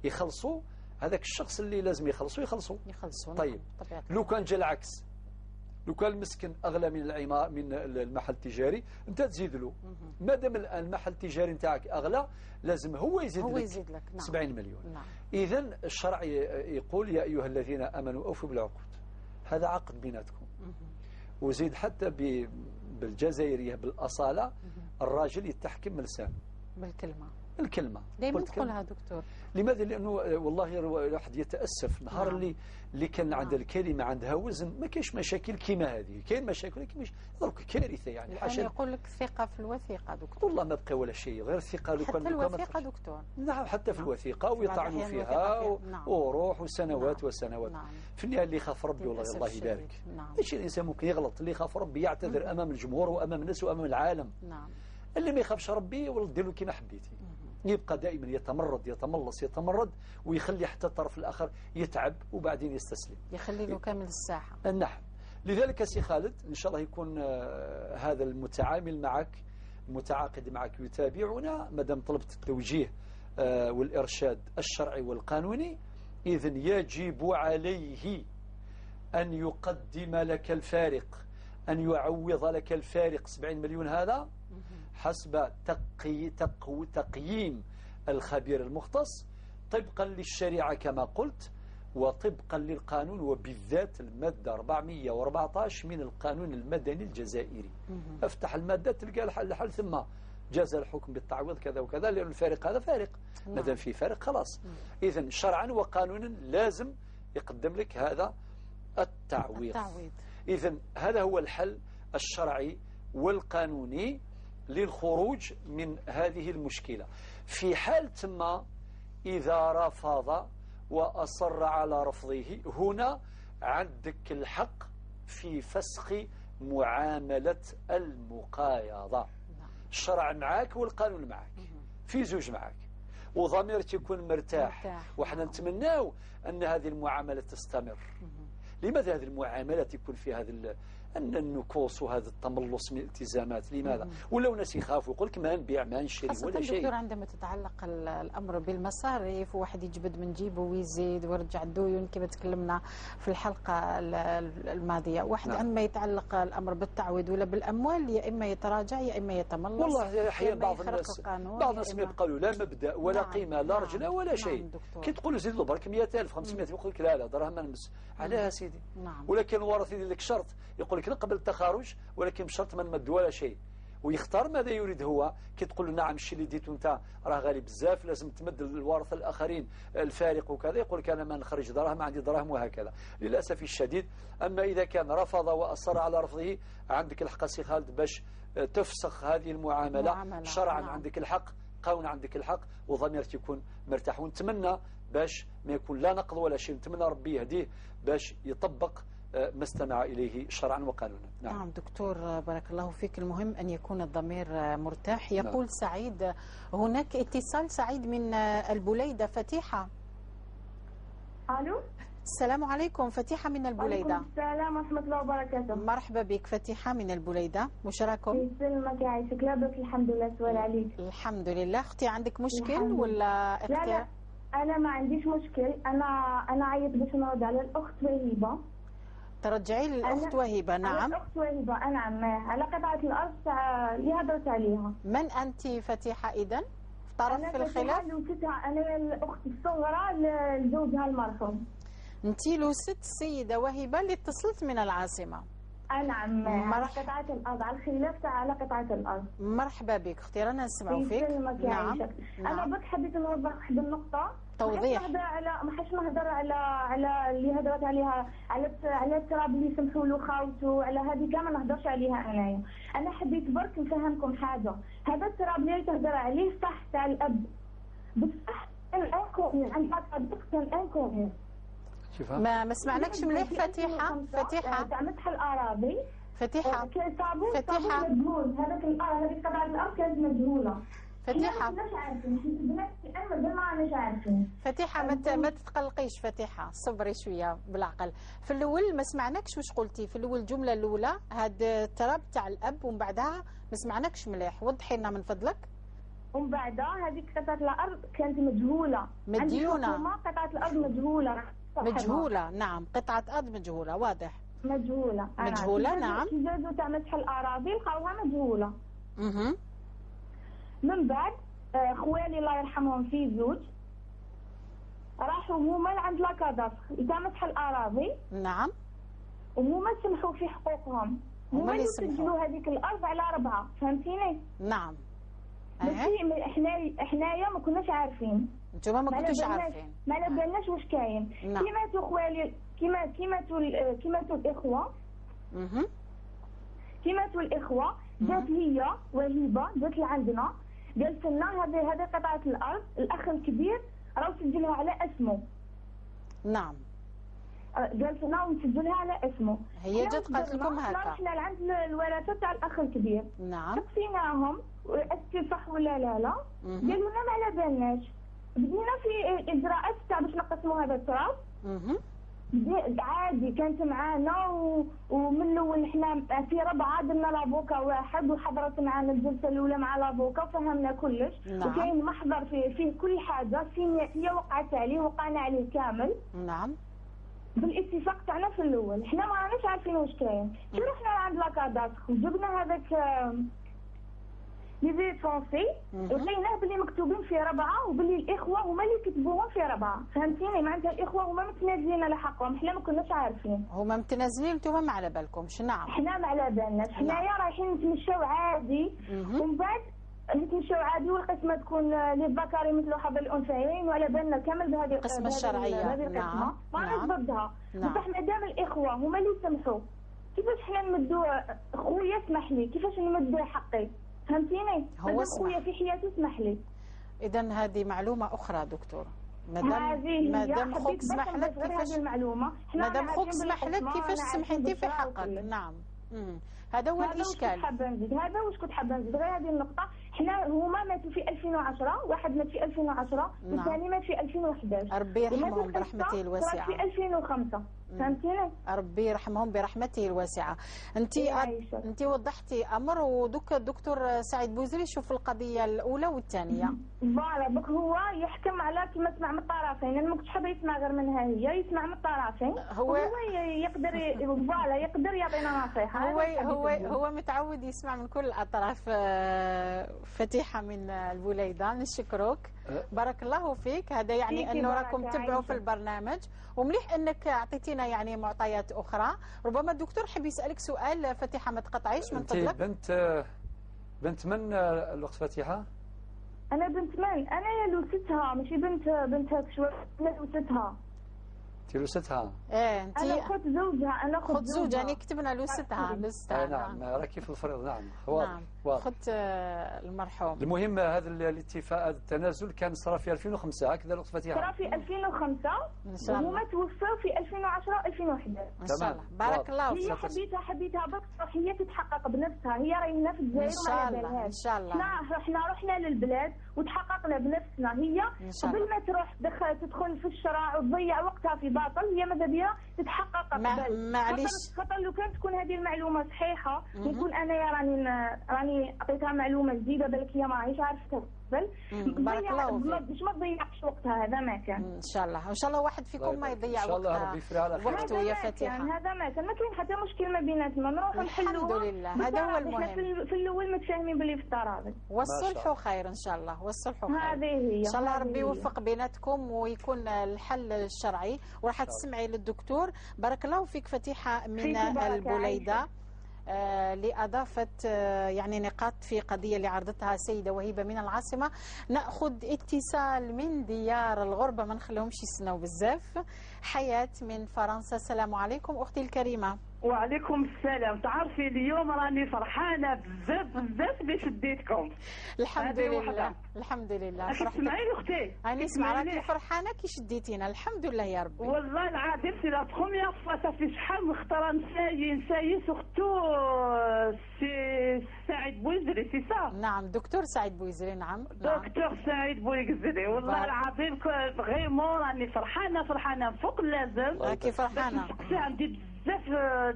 Speaker 2: يخلصوا هذاك الشخص اللي لازم يخلصوا. طيب لو كان جا العكس، لو كان المسكن اغلى من العمارة من المحل التجاري، انت تزيد له. ما دام المحل التجاري نتاعك اغلى لازم هو يزيد لك نعم. 70 مليون. نعم. اذا الشرع يقول يا ايها الذين امنوا اوفوا بالعقود، هذا عقد بيناتكم. وزيد حتى بالجزائريه بالاصاله الراجل يتحكم من لسانه،
Speaker 1: بالكلمة.
Speaker 2: الكلمة
Speaker 1: دائما تقولها دكتور.
Speaker 2: لماذا؟ لانه والله الواحد يتاسف نهار اللي كان عند الكلمة عندها وزن، ما كاينش مشاكل كيما هذه، كاين مشاكل لكن مش درك كارثة يعني.
Speaker 1: حاشا يقول لك ثقة في الوثيقة دكتور.
Speaker 2: والله ما بقى ولا شيء غير الثقة.
Speaker 1: لو كان حتى الوثيقة دكتور.
Speaker 2: نعم حتى في الوثيقة ويطعنوا فيها وروح وسنوات وسنوات. في النهاية اللي يخاف ربي والله الله يبارك. ماشي الانسان ممكن يغلط، اللي يخاف ربي يعتذر امام الجمهور وامام الناس وامام العالم. اللي ما يخافش ربي والله دير له كيما حبيتي، يبقى دائما يتمرد يتملص يتمرد ويخلي حتى الطرف الآخر يتعب وبعدين يستسلم،
Speaker 1: يخلي له كامل الساحة.
Speaker 2: نعم. لذلك سي خالد إن شاء الله يكون هذا المتعامل معك المتعاقد معك يتابعنا، ما دام طلبت التوجيه والإرشاد الشرعي والقانوني، إذن يجب عليه أن يقدم لك الفارق، أن يعوض لك الفارق 70 مليون هذا حسب تقييم الخبير المختص طبقا للشريعة كما قلت، وطبقا للقانون، وبالذات المادة 414 من القانون المدني الجزائري. افتح المادة تلقى الحل، ثم جاز الحكم بالتعويض كذا وكذا، لأن الفارق هذا فارق. ما دام في فارق خلاص. إذن شرعا وقانونا لازم يقدم لك هذا التعويض. إذن هذا هو الحل الشرعي والقانوني للخروج من هذه المشكلة. في حال ما إذا رفض وأصر على رفضه، هنا عندك الحق في فسخ معاملة المقايضة. الشرع معاك والقانون معاك، في زوج معاك، وضميرك يكون مرتاح. وحنا نتمناو أن هذه المعاملة تستمر. لماذا هذه المعاملة يكون في هذا أن النكوص وهذا التملص من الالتزامات؟ لماذا؟ ولو ناس يخافوا يقول لك ما نبيع ما نشري ولا شيء.
Speaker 1: دكتور عندما تتعلق الأمر بالمصاريف وواحد يجبد من جيبه ويزيد ويرجع الديون كما تكلمنا في الحلقة الماضية، واحد عندما يتعلق الأمر بالتعويض ولا بالأموال يا إما يتراجع يا إما يتملص.
Speaker 2: والله أحيانا بعض الناس يبقى له لا مبدأ ولا قيمة لا رجلة ولا شيء. كي تقول له زيد له برك 100,000 500 يقول لك لا لا دراهم ما نمس عليها سيدي. ولكن الورث يدير لك شرط، يقول لك نقبل التخارج ولكن بشرط ما نمد ولا شيء، ويختار ماذا يريد هو. كي تقول له نعم الشيء اللي ديته انت راه غالي بزاف لازم تمد الورثة الاخرين الفارق وكذا، يقول لك انا ما نخرج دراهم ما عندي دراهم وهكذا. للاسف الشديد. اما اذا كان رفض واصر على رفضه، عندك الحق سي خالد باش تفسخ هذه المعاملة شرعا. عندك الحق، قانون عندك الحق، وضميرك يكون مرتاح. ونتمنى باش ما يكون لا نقض ولا شيء، نتمنى ربي يهديه باش يطبق ما استمع إليه شرعا وقانونا.
Speaker 1: نعم دكتور بارك الله فيك. المهم أن يكون الضمير مرتاح. يقول سعيد، هناك اتصال سعيد من البليدة. فتيحة.
Speaker 7: ألو،
Speaker 1: السلام عليكم. فتيحة من البليدة.
Speaker 7: وعليكم السلام ورحمة الله وبركاته.
Speaker 1: مرحبا بك فتيحة من البليدة، مشراكم؟
Speaker 7: يسلمك يعيشك، لاباس الحمد لله. سؤال عليك.
Speaker 1: الحمد لله. أختي عندك مشكل ولا
Speaker 7: اختيار؟ لا لا أنا ما عنديش مشكل. أنا عيط باش نرد على الأخت وهيبة.
Speaker 1: ترجعي للاخت وهبه. نعم،
Speaker 7: الاخت وهبه. نعم، على قطعه الارض تاع اللي هضرت عليها.
Speaker 1: من انت فتيحه اذا؟ طرف في الخلاف؟
Speaker 7: انا الاخت الصغرى لزوجها المرحوم.
Speaker 1: انت لوست السيدة وهبه اللي اتصلت من العاصمة.
Speaker 7: نعم، على قطعه الارض، على الخلاف تاع على قطعه الارض.
Speaker 1: مرحبا بك اختي، رانا نسمعوا فيك.
Speaker 7: نعم. انا برك حبيت نوضح واحد النقطة.
Speaker 1: توضيح.
Speaker 7: ما حاش نهضر على اللي هضرت عليها، على التراب اللي سمحوا له خاوته، على هذه كاع ما نهضرش عليها انايا. انا حبيت برك نفهمكم حاجة، هذا التراب اللي تهضر عليه صح تاع الاب، بصح inconnu عندها كان inconnu.
Speaker 1: ما سمعناكش مليح فتيحه. فتيحه
Speaker 7: تاع مسح الاراضي.
Speaker 1: فتيحه
Speaker 7: فتيحه مجهول، هذاك هذيك قطعه الارض كانت مجهولة.
Speaker 1: فتيحه
Speaker 7: ماناش عارفين، البنات مازال ما راناش عارفين.
Speaker 1: فتيحه ما تتقلقيش فتيحه، صبري شوية بالعقل. في الاول ما سمعناكش واش قلتي في الاول، الجملة الاولى هاد التراب تاع الاب، ومن بعدها ما سمعناكش مليح، وضحي لنا من فضلك.
Speaker 7: ومن بعدها هذيك قطعه الارض كانت مجهولة،
Speaker 1: مديونه.
Speaker 7: قطعه الارض مجهولة،
Speaker 1: مجهولة. نعم، قطعه ارض مجهولة، واضح.
Speaker 7: مجهولة،
Speaker 1: مجهولة. نعم.
Speaker 7: كي زادوا تاع مسح الاراضي لقاوها مجهولة. من بعد خوالي الله يرحمهم في زوج راحوا هما لعند la cadastre تاع مسح الاراضي.
Speaker 1: نعم.
Speaker 7: وهما سمحوا في حقوقهم، هما اللي سجلوا هذيك الارض على 4، فهمتيني؟
Speaker 1: نعم.
Speaker 7: ماشي حنايا ما كناش عارفين.
Speaker 1: انتوما ما كنتوش عارفين،
Speaker 7: ما على بالناش واش كاين.
Speaker 1: نعم.
Speaker 7: كي ماتوا خوالي، كي ماتوا الاخوة. كي ماتوا الاخوة جات هي وهبه، جات لعندنا قالت لنا هذه قطعه الارض، الاخ الكبير راه سجلها على اسمه.
Speaker 1: نعم.
Speaker 7: قالت لنا ونسجلها على اسمه.
Speaker 1: هي جات قالت لكم هكا.
Speaker 7: رحنا لعند الورثة تاع الاخ الكبير.
Speaker 1: نعم.
Speaker 7: سقسيناهم est-ce que صح ولا لا لا، قالوا لنا ما على بالناش. بدينا في اجراءات تاع باش نقسموا هذا التراب. عادي كانت معانا ومن الاول حنا في 4 درنا l'avocat واحد، وحضرت معنا الجلسة الاولى مع l'avocat وفهمنا كلش.
Speaker 1: نعم.
Speaker 7: وكاين محضر فيه كل حاجة، هي وقعت عليه وقعنا عليه كامل.
Speaker 1: نعم.
Speaker 7: بالاتفاق تاعنا في الاول، حنا ما راناش عارفين واش كاين. كي رحنا عند la cadastre وجبنا هذاك les fonciers، لقيناه بلي مكتوبين في 4، وبلي الاخوة هما اللي كتبوهم في 4، فهمتيني؟ معناتها الاخوة هما متنازلين على حقهم، حنا ما كناش عارفين.
Speaker 1: هما متنازلين، انتم ما على بالكمش. نعم.
Speaker 7: حنا ما على بالناش، حنايا رايحين نتمشاو عادي، ومن بعد نتمشاو عادي والقسمه تكون للذكر مثل حظ الانثيين، وعلى بالنا كامل بهذه
Speaker 1: القسمة الشرعية.
Speaker 7: بهذه القسمة ما راناش ضدها. بصح مادام الاخوة هما اللي سمحوا، كيفاش حنا نمدوا؟ خويا اسمح لي، كيفاش نمد حقي؟ فهمتيني؟
Speaker 1: هو
Speaker 7: خويا في حياته اسمح لي.
Speaker 1: اذا هذه معلومة اخرى دكتور، مادام خوك سمح لك كيفاش
Speaker 7: المعلومة،
Speaker 1: مادام خوك سمح لك كيفاش تسمحي انت في حقك. نعم. هذا هو الاشكال.
Speaker 7: هذا واش كنت حابة نزيد غير هذه النقطة. حنا هما ماتوا في 2010، واحد مات في 2010 والثاني مات في 2011.
Speaker 1: ربي يرحمهم برحمته الواسعة.
Speaker 7: في 2005، فهمتيني؟
Speaker 1: ربي يرحمهم برحمته الواسعة. انت وضحتي امر، ودوك الدكتور سعيد بوزري شوف القضية الاولى والثانية.
Speaker 7: voilà، donc هو يحكم على كما سمع من الطرفين، انا ما كنتش حابة يسمع غير منها هي، يسمع من الطرفين، هو يقدر voilà يقدر يعطينا نصيحة.
Speaker 1: هو متعود يسمع من كل الاطراف. فتيحه من البليده، نشكرك، بارك الله فيك. هذا يعني انه راكم تبعوا في البرنامج، ومليح انك اعطيتينا يعني معطيات اخرى. ربما الدكتور حب يسالك سؤال فتيحه، ما تقطعيش من فضلك.
Speaker 2: بنت من الاخت فتيحه؟
Speaker 7: انا بنت من؟ انا لوستها، ماشي بنت شوية، انا لوستها.
Speaker 2: انت لوستها؟
Speaker 1: ايه انت.
Speaker 7: انا خت زوجها، انا خت
Speaker 1: زوجها، يعني كتبنا لوستها. لوستها.
Speaker 2: نعم، راكي في الفريض. نعم، واضح.
Speaker 1: نعم. خت المرحوم.
Speaker 2: المهم هذا الاتفاق، هذا التنازل كان صرا في 2005، هكذا الاخت فتيحه؟
Speaker 7: صرا في 2005، وهما توفوا في 2010 2011.
Speaker 1: ان شاء الله. بارك الله فيك.
Speaker 7: هي حبيتها برك هي تتحقق بنفسها، هي راهي هنا في الجزائر وما على بالهاش.
Speaker 1: ان شاء الله.
Speaker 7: حنا رحنا للبلاد وتحققنا بنفسنا. هي قبل ما تروح تدخل في الشرع وتضيع وقتها في باطل، هي ماذا بها تتحقق قبل.
Speaker 1: معليش،
Speaker 7: خاطر لو كانت تكون هذه المعلومة صحيحه ونكون انايا راني عطيتها معلومة جديدة، بالك هي ما راهيش عارفتها. قبل.
Speaker 1: بارك الله فيك.
Speaker 7: باش ما تضيعش وقتها، هذا ما كان.
Speaker 1: ان شاء الله، ان شاء الله واحد فيكم ما يضيع
Speaker 2: ان شاء الله ربي يفرح على خير
Speaker 1: وقته يا فتيحه.
Speaker 7: هذا ما كان، ما كاين حتى مشكل ما بيناتنا، نروحوا نحلوه
Speaker 1: الحمد لله، هذا هو المهم.
Speaker 7: احنا في الاول متفاهمين باللي في التراضي
Speaker 1: والصلح خير ان شاء الله، والصلح خير.
Speaker 7: هذه هي
Speaker 1: ان شاء الله ربي يوفق بيناتكم ويكون الحل الشرعي، وراح تسمعي للدكتور. بارك الله فيك فتيحه من البليده لأضافة يعني نقاط في قضية اللي عرضتها السيدة وهيبة من العاصمة. نأخذ اتصال من ديار الغربة، ما نخليهمش يستناو بزاف. حياة من فرنسا، السلام عليكم أختي الكريمة.
Speaker 8: وعليكم السلام. تعرفي اليوم راني فرحانة بزاف بزاف اللي شديتكم.
Speaker 1: الحمد لله، الحمد لله.
Speaker 8: تسمعيني اختي؟
Speaker 1: راني نسمع، راكي فرحانة كي شديتينا، الحمد لله يا ربي.
Speaker 8: والله العظيم c'est la première fois، ça fait شحال من خطره نساي surtout سي سعيد بويزري، c'est ça؟
Speaker 1: نعم دكتور سعيد بويزري. نعم
Speaker 8: دكتور سعيد بويزري، والله العظيم vraiment راني فرحانة فرحانة فوق اللازم.
Speaker 1: راكي فرحانة.
Speaker 8: عندي بزاف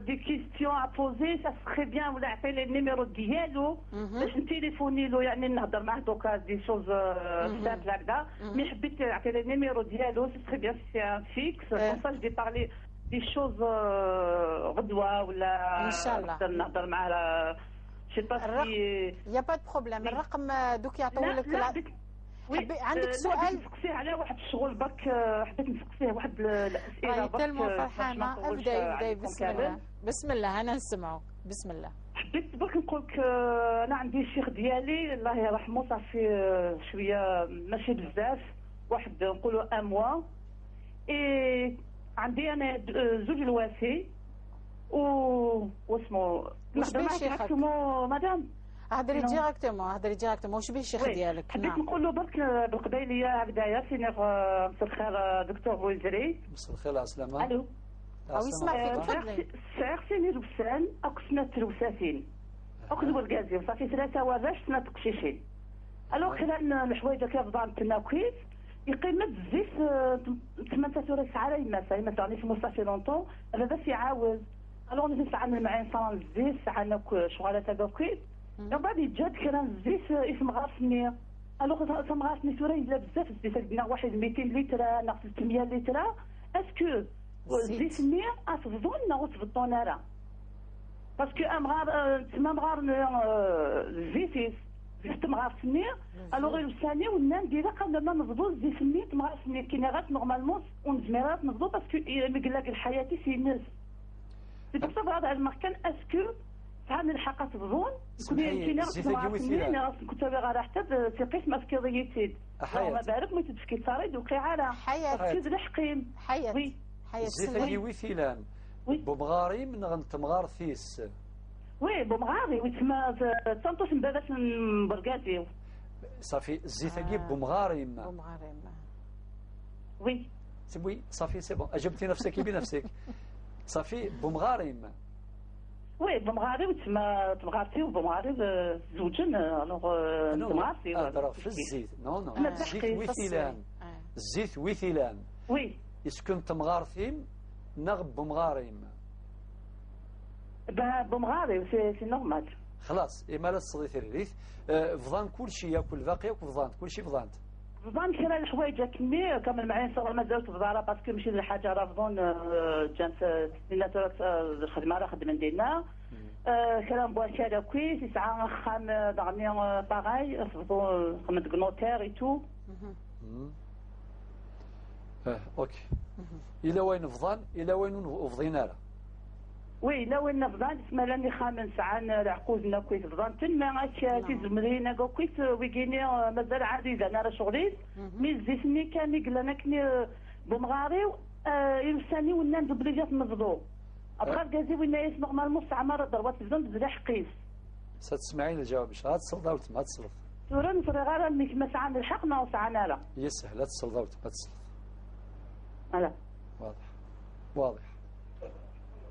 Speaker 8: des questions à poser، ça serait bien ولا عطي لي ال numéro ديالو باش نتيليفوني له، يعني نهضر معاه دوكا des choses simples هكذا، mais حبيت نعطي لي ال numéro ديالو، ça serait bien c'est un fixe comme ça je parler des choses غدوه ولا
Speaker 1: ان شاء الله
Speaker 8: نهضر معاه. je sais pas
Speaker 1: si y a pas de problème. الرقم دوك يعطوا لك. عندك سؤال؟
Speaker 8: حبيت نسقسيه على واحد الشغل برك، حبيت نسقسيه واحد الاسئلة برك.
Speaker 1: tellement فرحانة. ابداي ابداي، بسم الله بسم الله، انا نسمعو، بسم الله.
Speaker 8: حبيت برك نقول لك انا عندي الشيخ ديالي الله يرحمه، صافي شوية ماشي بزاف، واحد نقولوا un mois، et عندي انا زوج الواسي و واسمو.
Speaker 1: واش بيه شيخك؟
Speaker 8: مدام
Speaker 1: هضري directement، هضري directement. واش بيه الشيخ ديالك؟
Speaker 8: حبيت نقول له برك بالقبيليه هكذايا. سينيغ مساء الخير دكتور بويزري.
Speaker 2: مساء الخير، على السلامة.
Speaker 8: الو،
Speaker 1: او يسمع فيك، تفضلي.
Speaker 8: سعر سيني روسان اقسنا تروساتين اكل وركازي صافي ثلاثة وراش سنة تقشيشين. الو خلال الحوايج كيفضان تناكيت يقيمة الزيت 8 ساعة يما يعني في مصطفى لونطون هذا باش يعاوز. الو نسعى معايا صار الزيت ساعة شغالة تاكيت من بعد يتجاد كران الزيت اسم غارسني. الوغ اسم غارسني سوري الا بزاف الزيت عندنا واحد 200 لتر نا 300 لتر. est-ce que الزيت ني اتفضون وتفضون راه parce que امغار تما مغار الزيت زيت مغارسني. alors الثاني ونا ندير قبل ما نفضو الزيت ني تمغارسني كاين غات normalement ونزميرات نفضو parce que مقلاق الحياة c'est ناس c'est pour ça هذا المكان est-ce que فهم الحق تظن كنت غير حتى في قسم اسكيضيتيد اللهم بارك ما تدفكي تصاريد وقيعه
Speaker 1: حياة
Speaker 8: الحقيم
Speaker 1: حياة حياة
Speaker 2: زيت وثيلان بومغاري من غنتمغار ثيس.
Speaker 8: oui بومغاري وتما تنطوس من باباس من بركاتي
Speaker 2: صافي الزيت بومغاري
Speaker 1: بومغاري
Speaker 8: oui
Speaker 2: oui صافي c'est bon، اجبتي نفسك بنفسك. صافي بومغاري
Speaker 8: oui بمغاري وتما تمغارتي وبمغاري زوجن. alors تمغارتي
Speaker 2: هضر في الزيت. non non الزيت وثيلان، الزيت وثيلان.
Speaker 8: oui
Speaker 2: يسكن تمغارتيم نغ بمغاريم
Speaker 8: بمغاري c'est normal.
Speaker 2: خلاص إما لا تصدي ثريريث فضان كلشي ياكل باقي ياكل فضان كلشي فضانت
Speaker 8: فضان كرا الحوايج كمي كامل معايا صغر مازال فضاره parce que ماشي الحاجة راه فضون جانت لنا الخدمة راه خدمة ديالنا كلام بواشا كويس ساعة خام دغني باغاي فضون خدمة notaire et tout.
Speaker 2: OK الى وين فضان الى وين فضينا راه
Speaker 8: oui لا وين فضان تسمى لاني خامن ساعة العقوزنا كويس فضان تما غاش تيزمرينا كويس ويكيني مازال عزيز انا راه شغليت mais الزيت مي كان قال كني بومغاري يلساني ونا ندبليجات نفضو ابخا كازي وين ياس normalement ساعة مرة ضربات فضان بزاف حقيس.
Speaker 2: ستسمعين الجواب باش غتصل ولا ما تصل
Speaker 8: تورا نفري غير ما ساعة الحق ما ساعة لا
Speaker 2: هي سهلة تصل ولا ما تصل.
Speaker 8: لا
Speaker 2: واضح واضح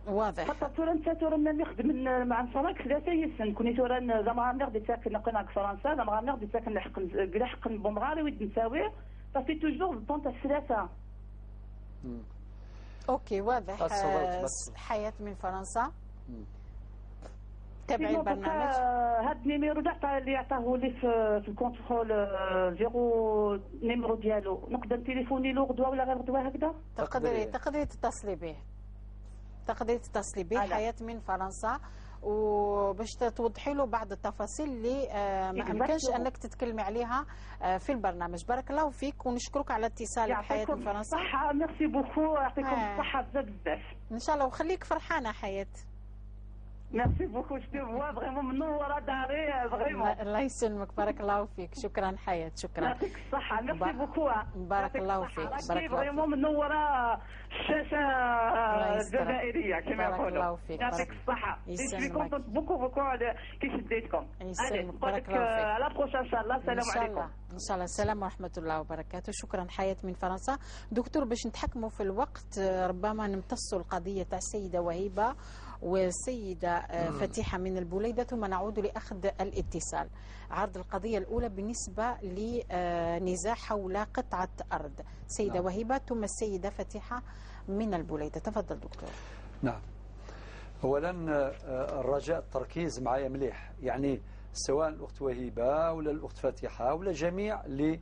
Speaker 1: واضح.
Speaker 8: خاطر تورا انت تورا ملي خدم مع نصراك ثلاثة يسن كوني تورا زعما غادي ساكن نقينا في فرنسا زعما غادي ساكن لحق لحق بومغاري ويد نساوي صافي toujours بون تاع ثلاثة.
Speaker 1: OK واضح. حياة من فرنسا. تابعي البرنامج.
Speaker 8: هاد ال numéro تاع اللي عطاه لي في ال contrôle zéro numéro ديالو، نقدر تليفوني له غدوه ولا غير غدوه هكذا؟
Speaker 1: تقدري تتصلي به، تقدري تتصلي به حياة من فرنسا، وباش توضحي له بعض التفاصيل اللي ما امكنش انك تتكلمي عليها في البرنامج. بارك الله فيك ونشكرك على اتصالك حياة من فرنسا.
Speaker 8: الصحة، merci beaucoup، يعطيكم الصحة بزاف بزاف.
Speaker 1: ان شاء الله، وخليك فرحانة حياة.
Speaker 8: merci beaucoup، je vois vraiment منورة داري vraiment.
Speaker 1: الله يسلمك، بارك الله فيك، شكرا حياة، شكرا.
Speaker 8: يعطيك الصحة، merci beaucoup،
Speaker 1: بارك الله فيك،
Speaker 8: بارك الله فيك، vraiment منورة الشاشة الجزائرية كما يقولوا.
Speaker 1: بارك الله فيك،
Speaker 8: يعطيك الصحة.
Speaker 1: يسلمك،
Speaker 8: contente beaucoup beaucoup على كي شديتكم.
Speaker 1: يسلمك، بارك الله فيك.
Speaker 8: à la prochaine ان شاء الله. السلام عليكم.
Speaker 1: ان شاء الله، السلام ورحمة الله وبركاته. شكرا حياة من فرنسا. دكتور، باش نتحكموا في الوقت ربما نمتصوا القضية تاع السيدة وهيبة والسيدة فتيحة من البليدة، ثم نعود لأخذ الاتصال. عرض القضية الأولى بالنسبة لنزاع حول قطعة أرض، سيدة نعم. وهبة ثم السيدة فتيحة من البليدة. تفضل دكتور.
Speaker 2: نعم، أولا الرجاء التركيز معايا مليح، يعني سواء الأخت وهبة ولا الأخت فتيحة ولا جميع اللي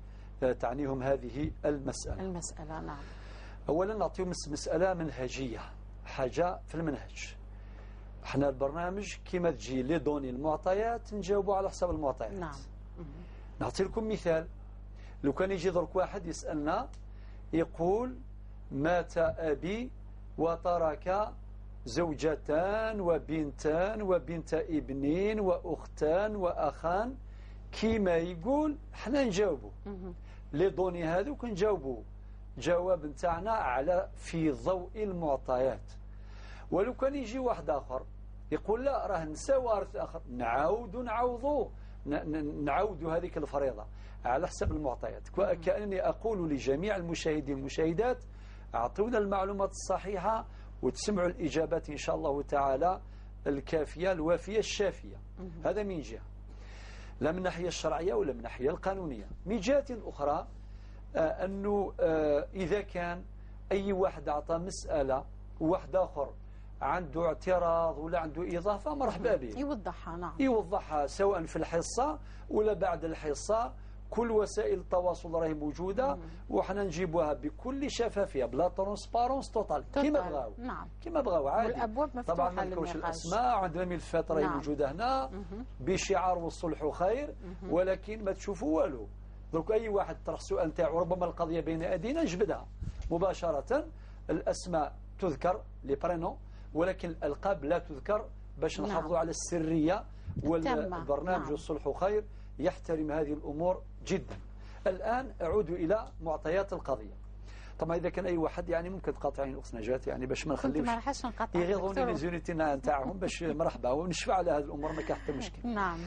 Speaker 2: تعنيهم هذه المسألة.
Speaker 1: المسألة نعم.
Speaker 2: أولا نعطيهم مسألة منهجية، حاجة في المنهج. احنا البرنامج كما تجي les données المعطيات نجاوبوا على حسب المعطيات.
Speaker 1: نعم.
Speaker 2: نعطي لكم مثال، لو كان يجي درك واحد يسألنا يقول مات أبي وترك زوجتان وبنتان وبنت ابنين وأختان وأخان، كيما يقول احنا نجاوبوا les données هذوك، نجاوبوا جواب نتاعنا على في ضوء المعطيات. ولو كان يجي واحد آخر يقول لا راه نسى وارث آخر، نعاودوا نعوضوه، نعاودوا هذيك الفريضة على حسب المعطيات. كأني أقول لجميع المشاهدين والمشاهدات أعطونا المعلومات الصحيحة وتسمعوا الإجابات إن شاء الله تعالى الكافية الوافية الشافية. هذا من جهة، لا من الناحية الشرعية ولا من الناحية القانونية. من جهة أخرى أنه إذا كان أي واحد أعطى مسألة وواحد آخر عنده اعتراض ولا عنده إضافة مرحبا به،
Speaker 1: يوضحها. نعم،
Speaker 2: يوضحها سواء في الحصة ولا بعد الحصة. كل وسائل التواصل راهي موجودة، وحنا نجيبوها بكل شفافية ب la transparence totale كما بغاو.
Speaker 1: نعم،
Speaker 2: كما بغاو عادي،
Speaker 1: والأبواب مفتوحة.
Speaker 2: طبعا ما نذكرش الأسماء، عندنا ملفات راهي موجودة هنا بشعار والصلح خير، ولكن ما تشوفوا والو. درك أي واحد طرح سؤال تاعو ربما القضية بين أيدينا نجبدها مباشرة. الأسماء تذكر les prénoms، ولكن الألقاب لا تذكر باش نحافظوا على السرية، والبرنامج والصلح خير يحترم هذه الأمور جدا. الآن أعود إلى معطيات القضية. طبعا إذا كان أي واحد يعني ممكن تقاطعين الأخت نجاة، يعني باش ما نخليوش يغيظوني les unités نتاعهم، باش مرحبا ونشفع على هذه الأمور، ما كان حتى مشكل.
Speaker 1: نعم،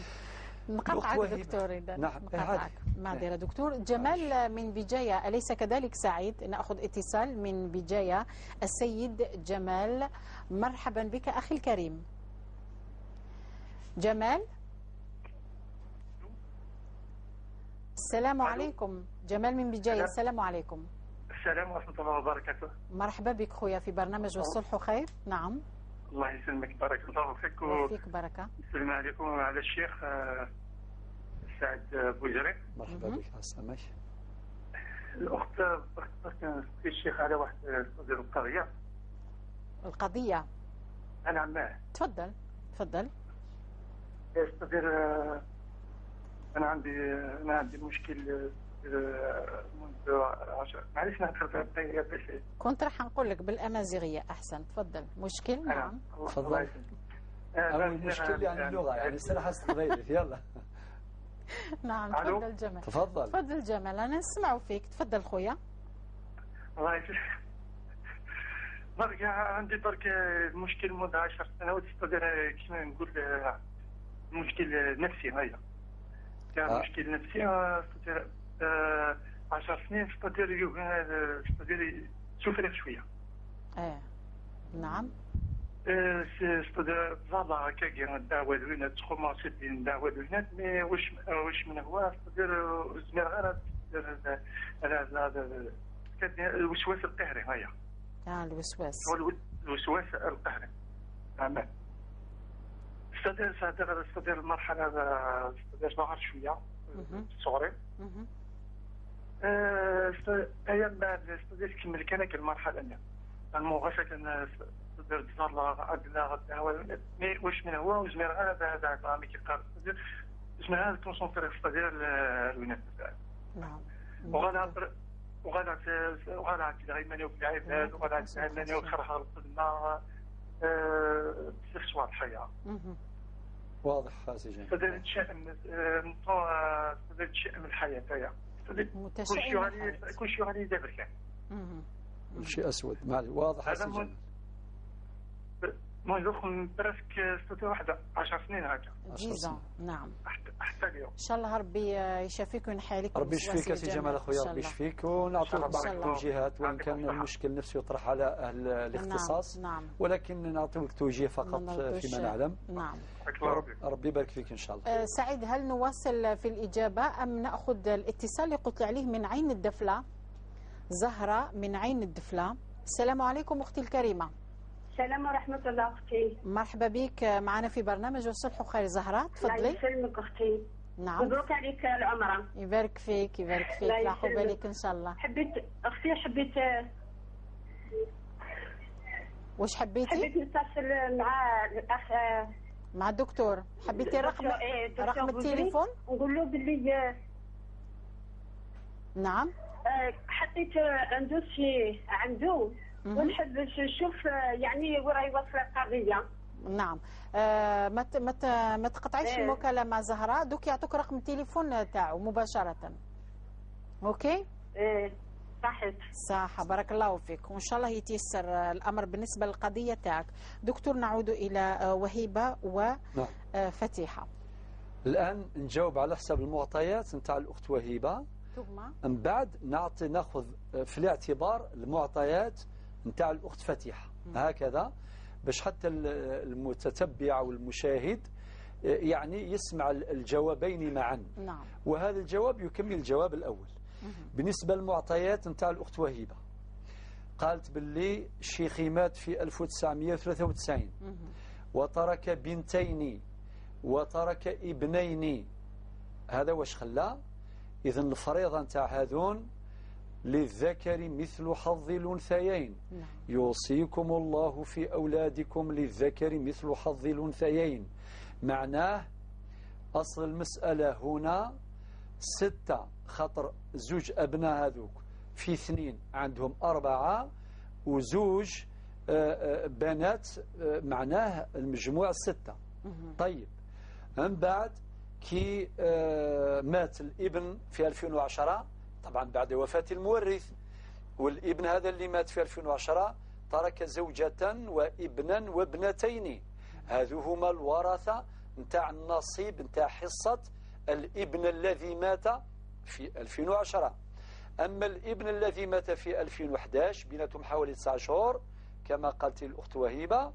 Speaker 1: نقاطعك دكتور. إذا
Speaker 2: نعم،
Speaker 1: نقاطعك، معذرة دكتور. جمال من بجاية، أليس كذلك سعيد؟ نأخذ اتصال من بجاية، السيد جمال، مرحبا بك أخي الكريم. جمال، السلام عليكم. جمال من بجاية، السلام عليكم.
Speaker 9: السلام ورحمة الله وبركاته.
Speaker 1: مرحبا بك خويا في برنامج والصلح خير. نعم،
Speaker 9: الله يسلمك، بارك الله فيك.
Speaker 1: وفيك بركة.
Speaker 9: السلام عليكم وعلى الشيخ سعد بوزري.
Speaker 2: مرحبا بك. السلام.
Speaker 9: الأخت بغيت الشيخ على واحد القضية.
Speaker 1: القضية؟
Speaker 9: نعم.
Speaker 1: تفضل تفضل.
Speaker 9: أنا عندي مشكل منذ 10، معليش نهضر باش
Speaker 1: كنت راح نقول لك بالأمازيغية أحسن. تفضل. مشكل؟ نعم
Speaker 2: تفضل. أول مشكل يعني اللغة، يعني الصراحة استقبلت. يلا.
Speaker 1: نعم تفضل جمال.
Speaker 2: تفضل
Speaker 1: تفضل جمال، أنا نسمع فيك، تفضل خويا.
Speaker 9: الله يسلمك. برك عندي برك مشكل منذ 10 سنوات، كيما نقول مشكل نفسي. هيا كان مشكل نفسي 10 سنين، c'est-à-dire souffrir شوية.
Speaker 1: نعم.
Speaker 9: c'est-à-dire voilà كاين الدعوة الوينات تخوماسي ديال الدعوة الوينات، mais واش من هو c'est-à-dire زمير غير الوسواس القهري. هيا
Speaker 1: الوسواس،
Speaker 9: هو الوسواس القهري. نعم. c'est-à-dire المرحلة c'est-à-dire صغر شوية صغري. ايام بعد c'est-à-dire كمل كان المرحلة انا المغاشة كان c'est-à-dire تزار عندنا mais واش من هو وزمير هذا هذا مي كيقرا اسمها هذا concentrer c'est-à-dire الونات.
Speaker 1: نعم.
Speaker 9: وغادا وغادا وغادا غيمانيو في العباد وغادا غيمانيو كرهها الخدمة بزاف صوالح الحياة.
Speaker 2: واضح سي جمال.
Speaker 9: c'est-à-dire تشائم c'est-à-dire تشائم الحياة تاعي.
Speaker 1: متشائم.
Speaker 9: كل شيء غادي يدبر كان.
Speaker 2: كل شيء اسود واضح سي جمال.
Speaker 9: منذ presque واحد 10 سنين هكا.
Speaker 1: 10. نعم.
Speaker 9: حتى اليوم.
Speaker 1: ان شاء الله ربي يشافيك وينحي عليك.
Speaker 2: ربي يشفيك سي جمال اخويا، ربي يشفيك ونعطيك بعض التوجيهات وان كان المشكل نفسه يطرح على اهل الاختصاص.
Speaker 1: نعم.
Speaker 2: ولكن نعطيك توجيه فقط فيما نعلم.
Speaker 1: نعم.
Speaker 2: ربي يبارك فيك ان شاء الله.
Speaker 1: سعيد، هل نواصل في الاجابة ام ناخذ الاتصال اللي قلت عليه من عين الدفله؟ زهره من عين الدفله. السلام عليكم اختي الكريمة.
Speaker 10: السلام ورحمة الله أختي.
Speaker 1: مرحبا بك معنا في برنامج الصلح خير. زهرة تفضلي.
Speaker 10: الله يسلمك أختي.
Speaker 1: نعم.
Speaker 10: مبروك عليك العمرة.
Speaker 1: يبارك فيك يبارك فيك، العقوبة لك إن شاء الله.
Speaker 10: حبيت أختي، حبيت
Speaker 1: واش حبيتي؟
Speaker 10: حبيت نتصل مع الأخ،
Speaker 1: مع الدكتور. حبيتي رقم رقم التليفون؟
Speaker 10: نقول له باللي
Speaker 1: نعم
Speaker 10: حطيت un dossier عنده ونحب نشوف يعني وراي واصله القضية.
Speaker 1: نعم. ما تقطعيش المكالمة زهره، دوك يعطوك رقم التليفون تاعو مباشرة. OK؟
Speaker 10: ايه صحيح.
Speaker 1: صح، بارك الله فيك، وان شاء الله يتيسر الامر بالنسبة للقضية تاعك. دكتور نعود الى وهيبة وفتيحه.
Speaker 2: الان نجاوب على حسب المعطيات نتاع الاخت وهيبة،
Speaker 1: ثم
Speaker 2: من بعد نعطي ناخذ في الاعتبار المعطيات نتاع الأخت فتيحة. هكذا باش حتى المتتبع والمشاهد يعني يسمع الجوابين معا.
Speaker 1: نعم.
Speaker 2: وهذا الجواب يكمل الجواب الأول. بالنسبة للمعطيات نتاع الأخت وهيبة، قالت باللي شيخي مات في 1993 وترك بنتين وترك ابنين. هذا واش خلى؟ إذن الفريضة نتاع هذون للذكر مثل حظ الأنثيين.
Speaker 1: نعم.
Speaker 2: يوصيكم الله في أولادكم للذكر مثل حظ الأنثيين. معناه أصل المسألة هنا 6، خاطر زوج أبناء هذوك في 2 عندهم 4، وزوج بنات، معناه المجموع 6. طيب من بعد كي مات الابن في 2010، طبعا بعد وفاة المورث، والابن هذا اللي مات في 2010 ترك زوجة وابنا وابنتين. هذو هما الورثة نتاع النصيب نتاع حصة الابن الذي مات في 2010. أما الابن الذي مات في 2011 بيناتهم حوالي 9 شهور كما قالت الأخت وهيبة،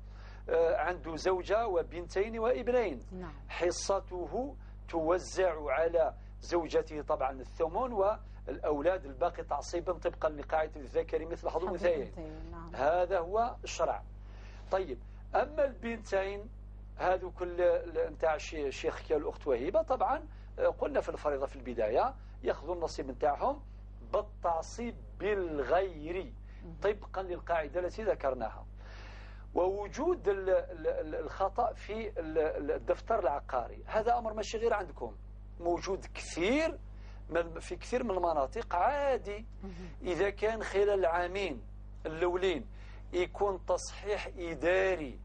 Speaker 2: عنده زوجة وبنتين وابنين.
Speaker 1: نعم.
Speaker 2: حصته توزع على زوجته طبعا الثمن، والأولاد الباقي تعصيبا طبقا لقاعدة الذكر مثل حظ الأنثيين.
Speaker 1: نعم.
Speaker 2: هذا هو الشرع. طيب أما البنتين هذو كل نتاع شيخك الأخت وهيبة، طبعا قلنا في الفريضة في البداية يأخذوا النصيب نتاعهم بالتعصيب بالغير طبقا للقاعدة التي ذكرناها. ووجود الخطأ في الدفتر العقاري هذا أمر ماشي غير عندكم، موجود كثير في كثير من المناطق عادي. إذا كان خلال العامين الأولين يكون تصحيح إداري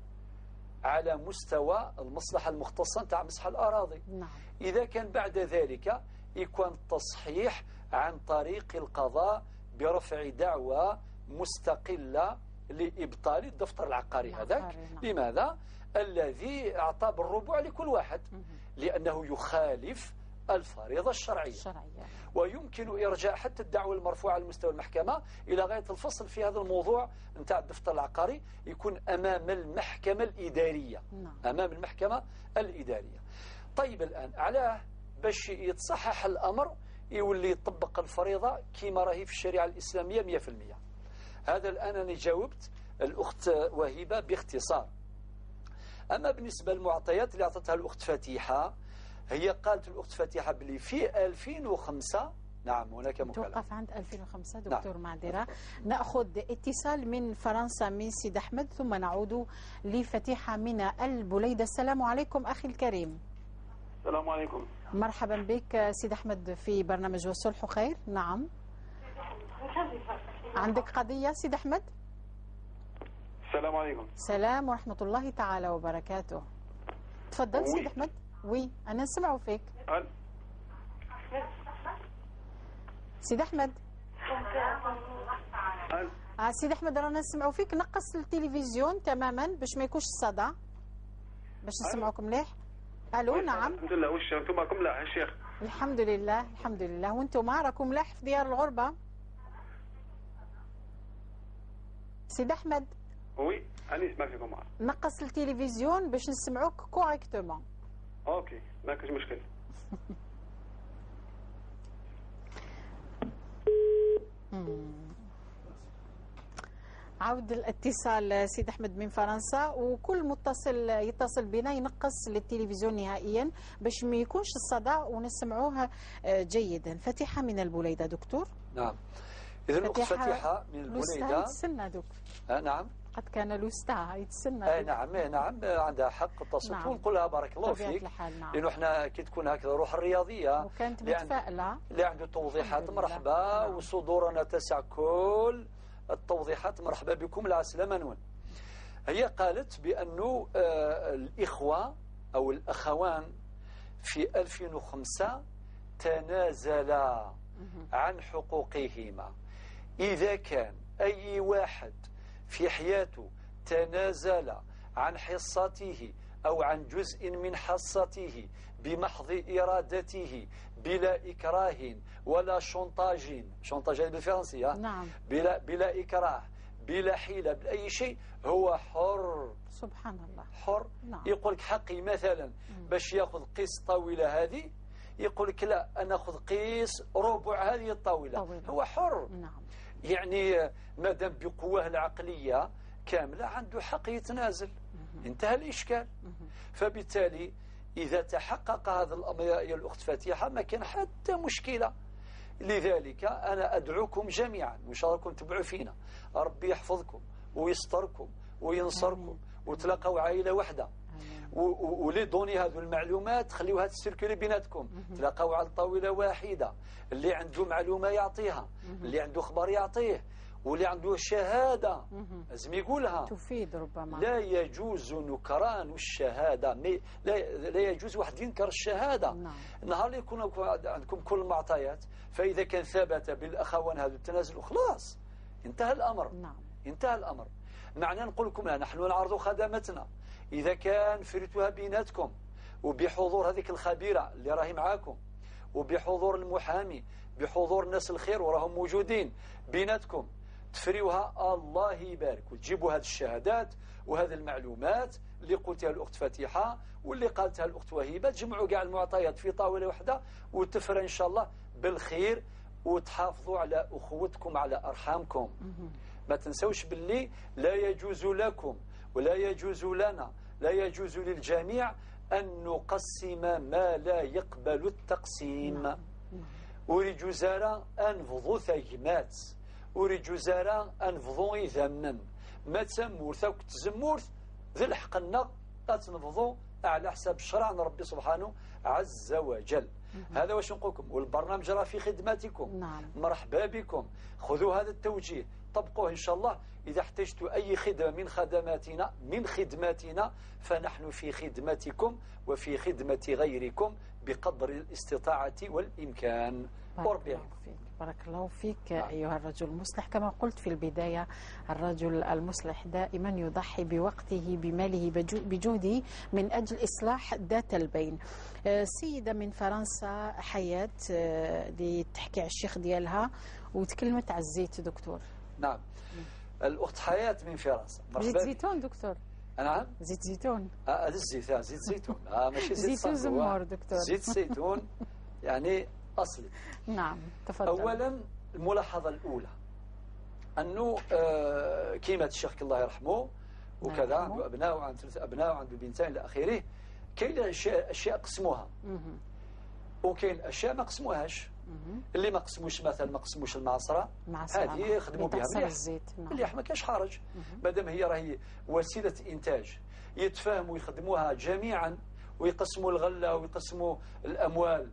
Speaker 2: على مستوى المصلحة المختصة نتاع مسح الأراضي.
Speaker 1: نعم.
Speaker 2: إذا كان بعد ذلك يكون التصحيح عن طريق القضاء برفع دعوى مستقلة لإبطال الدفتر العقاري هذاك.
Speaker 1: نعم.
Speaker 2: لماذا؟ الذي أعطى بالربع لكل واحد، لأنه يخالف الفريضة الشرعية. ويمكن إرجاء حتى الدعوة المرفوعة على مستوى المحكمة إلى غاية الفصل في هذا الموضوع نتاع الدفتر العقاري، يكون أمام المحكمة الإدارية.
Speaker 1: نعم.
Speaker 2: أمام المحكمة الإدارية. طيب الآن علاه باش يتصحح الأمر يولي يطبق الفريضة كما راهي في الشريعة الإسلامية 100%. هذا الآن أنا جاوبت الأخت وهيبة باختصار. أما بالنسبة للمعطيات اللي أعطتها الأخت فتيحة، هي قالت الأخت فتيحة بلي في 2005. نعم هناك مكالمة.
Speaker 1: توقف عند 2005 دكتور. نعم. معذرة، نأخذ اتصال من فرنسا من سيد أحمد ثم نعود لفتيحة من البليدة. السلام عليكم أخي الكريم.
Speaker 9: السلام عليكم.
Speaker 1: مرحبا بك سيد أحمد في برنامج والصلح خير. نعم، عندك قضية سيد أحمد؟
Speaker 9: السلام عليكم.
Speaker 1: السلام ورحمة الله تعالى وبركاته. تفضل سيد أحمد. oui أنا نسمع فيك. سيد أحمد. سيد أحمد رانا نسمعوا فيك. نقص التلفزيون تماما باش ما يكونش الصدى، باش نسمعوك مليح. الو. نعم
Speaker 9: الحمد لله. واش انتم راكم ملاح يا شيخ؟
Speaker 1: الحمد لله الحمد لله. وانتم راكم ملاح في ديار الغربة سيد أحمد؟
Speaker 9: oui أنا نسمع فيكم.
Speaker 1: نقص التلفزيون باش نسمعوك correctement.
Speaker 9: OK ما كاينش مشكل.
Speaker 1: عود الاتصال سيد أحمد من فرنسا، وكل متصل يتصل بنا ينقص للتلفزيون نهائيا باش ما يكونش الصدى ونسمعوها جيدا. فتيحة من البليدة دكتور.
Speaker 2: نعم، إذا الأخت فتيحة من البليدة
Speaker 1: يتسنى دكتور.
Speaker 2: نعم،
Speaker 1: قد كان لوستا يتسنى.
Speaker 2: نعم نعم، عندها حق اتصلت. نعم. ونقول لها بارك الله فيك.
Speaker 1: نعم.
Speaker 2: لأنه احنا كي تكون هكذا روح الرياضية
Speaker 1: وكانت متفائلة،
Speaker 2: اللي عنده توضيحات مرحبا. نعم. وصدورنا تسع كل التوضيحات، مرحبا بكم. العسلامة نون. هي قالت بأنه الإخوة أو الأخوان في 2005 تنازلا عن حقوقهما. إذا كان أي واحد في حياته تنازل عن حصته أو عن جزء من حصته بمحض إرادته بلا إكراه ولا chantage، chantage بالفرنسية.
Speaker 1: نعم.
Speaker 2: بلا إكراه، بلا حيلة، بلا أي شيء، هو حر.
Speaker 1: سبحان الله،
Speaker 2: حر.
Speaker 1: نعم.
Speaker 2: يقول لك حقي مثلا باش ياخذ قيس الطاولة هذه، يقول لك لا أنا أخذ قيس ربع هذه الطاولة. هو حر.
Speaker 1: نعم.
Speaker 2: يعني ما دام بقواه العقلية كاملة عنده حق يتنازل. انتهى الإشكال. فبالتالي إذا تحقق هذا الأمر يا الأخت فتيحة ما كان حتى مشكلة. لذلك أنا أدعوكم جميعا، وإن شاء الله كنتم تبعوا فينا، ربي يحفظكم ويستركم وينصركم وتلاقوا عائلة واحدة. و les données هذو المعلومات خليوها تسيركولي بيناتكم، تلاقاو على طاولة واحدة، اللي عنده معلومة يعطيها، اللي عنده خبر يعطيه، واللي عنده شهادة لازم يقولها،
Speaker 1: تفيد ربما.
Speaker 2: لا يجوز نكران الشهادة، لا يجوز واحد ينكر الشهادة.
Speaker 1: نعم.
Speaker 2: النهار اللي يكون عندكم كل المعطيات، فإذا كان ثبت بالأخوان هذا التنازل خلاص انتهى الأمر.
Speaker 1: نعم.
Speaker 2: انتهى الأمر. معنى نقول لكم نحن نعرض خدمتنا، إذا كان فريتوها بيناتكم وبحضور هذيك الخبيرة اللي راهي معاكم وبحضور المحامي، بحضور الناس الخير وراهم موجودين بيناتكم، تفريوها الله يبارك، وتجيبوا هذه الشهادات وهذه المعلومات اللي قلتها الأخت فتيحة واللي قالتها الأخت وهيبة، تجمعوا كاع المعطيات في طاولة واحدة وتفرى إن شاء الله بالخير، وتحافظوا على أخوتكم على أرحامكم. ما تنسوش باللي لا يجوز لكم ولا يجوز لنا، لا يجوز للجميع أن نقسم ما لا يقبل التقسيم. أريد زارا أنفضو ثيمات، أريد زارا أنفضو إذمن، ما تسمورث أو تزمورث ذي الحق النق أتنفضو على حساب الشرع ربي سبحانه عز وجل. هذا واش نقول لكم، والبرنامج راه في خدمتكم.
Speaker 1: نعم.
Speaker 2: مرحبا بكم، خذوا هذا التوجيه طبقوه إن شاء الله. إذا احتجتوا أي خدمة من خدماتنا فنحن في خدمتكم وفي خدمة غيركم بقدر الاستطاعة والإمكان.
Speaker 1: بارك الله فيك، بارك الله فيك. نعم. أيها الرجل المصلح، كما قلت في البداية الرجل المصلح دائما يضحي بوقته بماله بجهده من أجل إصلاح ذات البين. سيدة من فرنسا حياة اللي تحكي على الشيخ ديالها وتكلمت على الزيت دكتور.
Speaker 2: نعم. الأخت حياة من فرنسا،
Speaker 1: زيت زيتون دكتور.
Speaker 2: نعم،
Speaker 1: زيت زيتون.
Speaker 2: هذا الزيت، زيت زيتون، ماشي زيت
Speaker 1: زيتون زمور دكتور،
Speaker 2: زيت زيتون يعني أصلي.
Speaker 1: نعم تفضل.
Speaker 2: أولا الملاحظة الأولى أنه كيما الشيخ الله يرحمه وكذا، عنده ابناء وعنده 3 ابناء وعنده بنتين الى اخره. كاين اشياء قسموها وكاين اشياء ما قسموهاش. اللي ما قسموش مثلا ما قسموش المعصره، هذه يخدموا بها مليح
Speaker 1: الزيت.
Speaker 2: مليح، ما كاش حرج، مادام هي راهي وسيلة انتاج، يتفاهموا يخدموها جميعا ويقسموا الغلة ويقسموا الاموال،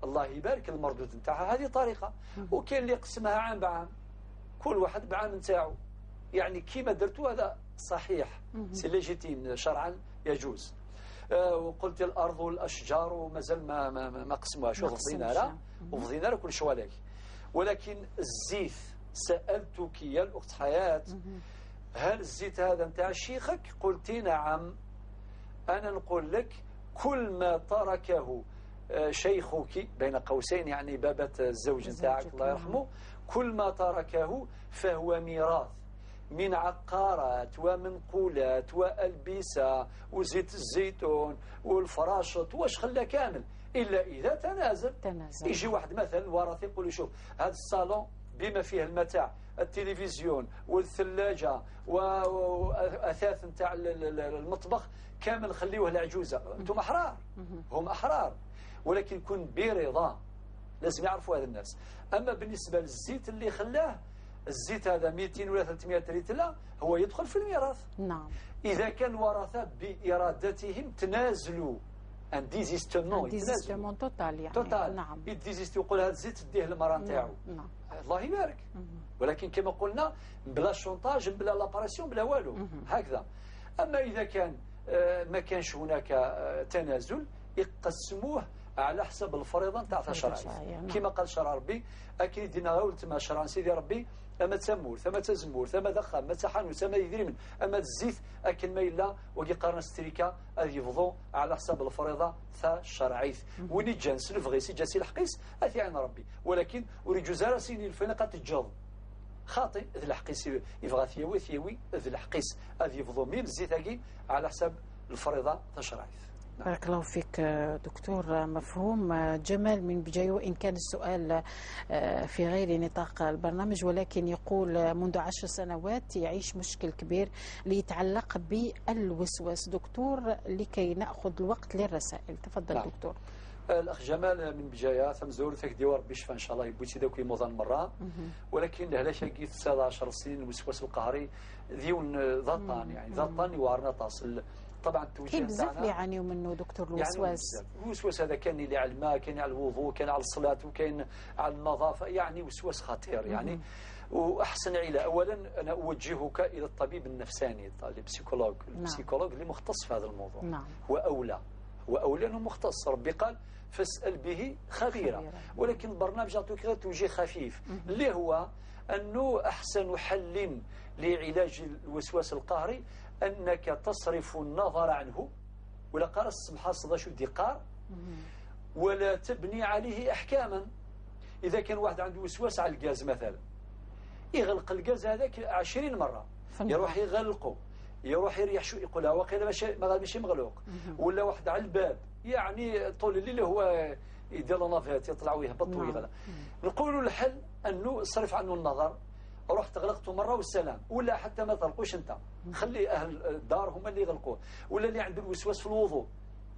Speaker 2: الله يبارك المردود نتاعها، هذه طريقه. وكاين اللي يقسمها عام بعام، كل واحد بعام نتاعو، يعني كيما درتو هذا صحيح، c'est légitime شرعا يجوز. وقلت الارض والاشجار ومازال ما ما ما قسموهاش، وفضينا لها وفضينا لها كل شيء. ولكن الزيت، سالتك يا الاخت حياة، هل الزيت هذا نتاع شيخك؟ قلتي نعم. انا نقول لك كل ما تركه شيخك بين قوسين يعني بابة الزوج نتاعك الله يرحمه، كل ما تركه فهو ميراث، من عقارات ومنقولات وألبسة وزيت الزيتون والفراشط واش خلى كامل، إلا إذا تنازل. يجي واحد مثلا ورث يقول له شوف هذا الصالون بما فيه المتاع، التلفزيون والثلاجة وأثاث نتاع المطبخ كامل خليوه العجوزة، أنتم أحرار، هم أحرار، ولكن كن برضا، لازم يعرفوا هذا الناس. أما بالنسبة للزيت اللي خلاه، الزيت هذا 200 ولا 300 ريتلا هو يدخل في الميراث.
Speaker 1: نعم.
Speaker 2: إذا كان ورثة بإرادتهم تنازلوا، un désistement،
Speaker 1: désistement total يعني.
Speaker 2: total.
Speaker 1: نعم.
Speaker 2: ي désister يقول هذا الزيت ديه المرأة نتاعو.
Speaker 1: نعم.
Speaker 2: الله يبارك. ولكن كما قلنا بلا chantage، بلا la pression، بلا والو، هكذا. أما إذا كان ما كانش هناك تنازل، يقسموه على حسب الفريضة نتاع الشرع. كما قال شرع ربي، اكيد دينا غاول تما شرع سيدي ربي، اما تسمور ثم تزمور ثم دخان ما تحانو ثم يدري من اما الزيت اكن ما الا وكيقارن ستريكا غادي يفضو على حسب الفريضة تا الشرعيث. وني جانس الفغيسي جاسي الحقيس اثي عين ربي، ولكن وريجوز راسيني الفنقه تجض خاطئ ذي الحقيس يبغى ثيوي ثيوي ذي الحقيس غادي يفضو ميم الزيت على حسب الفريضة تا الشرعيث.
Speaker 1: بارك الله فيك دكتور، مفهوم. جمال من بجاية، وإن كان السؤال في غير نطاق البرنامج، ولكن يقول منذ 10 سنوات يعيش مشكل كبير ليتعلق بالوسواس. دكتور لكي نأخذ الوقت للرسائل، تفضل.
Speaker 2: نعم.
Speaker 1: دكتور.
Speaker 2: الأخ جمال من بجاية ثمزور ثك ديوار ربي يشفى إن شاء الله يبوتي داك يموضان مرة، ولكن علاش كي 19 سنين الوسواس القهري ذيون ضطان، يعني ضطان يوارنا تصل. طبعا التوجيه
Speaker 1: كاين بزاف اللي يعانيوا منه دكتور الوسواس.
Speaker 2: يعني الوسواس هذا كان اللي على الماء، كان على الوضوء، كان على الصلاة، وكاين على النظافة، يعني وسواس خطير يعني. واحسن علاج اولا انا اوجهك الى الطبيب النفساني، ال psychologue، ال psychologue اللي مختص في هذا الموضوع.
Speaker 1: نعم.
Speaker 2: هو اولى، هو اولى انه مختص، ربي قال فاسال به خبيرا. ولكن البرنامج يعطيك غير توجيه خفيف اللي هو انه احسن حل لعلاج الوسواس القهري أنك تصرف النظر عنه، ولا قرص محاصدة شو دقار، ولا تبني عليه أحكاما. إذا كان واحد عنده وسواس على الغاز مثلا، يغلق الغاز هذاك 20 مرة، يروح يغلقه، يروح يريح شو يقول واقيلا ماشي مغلوق، ولا واحد على الباب، يعني طول الليل هو يدير navette يطلع ويهبط ويغلق. نقولوا الحل أنه صرف عنه النظر، رحت غلقته مرة والسلام، ولا حتى ما تغلقوش انت، خلي اهل الدار هما اللي يغلقوه. ولا اللي عنده الوسواس في الوضوء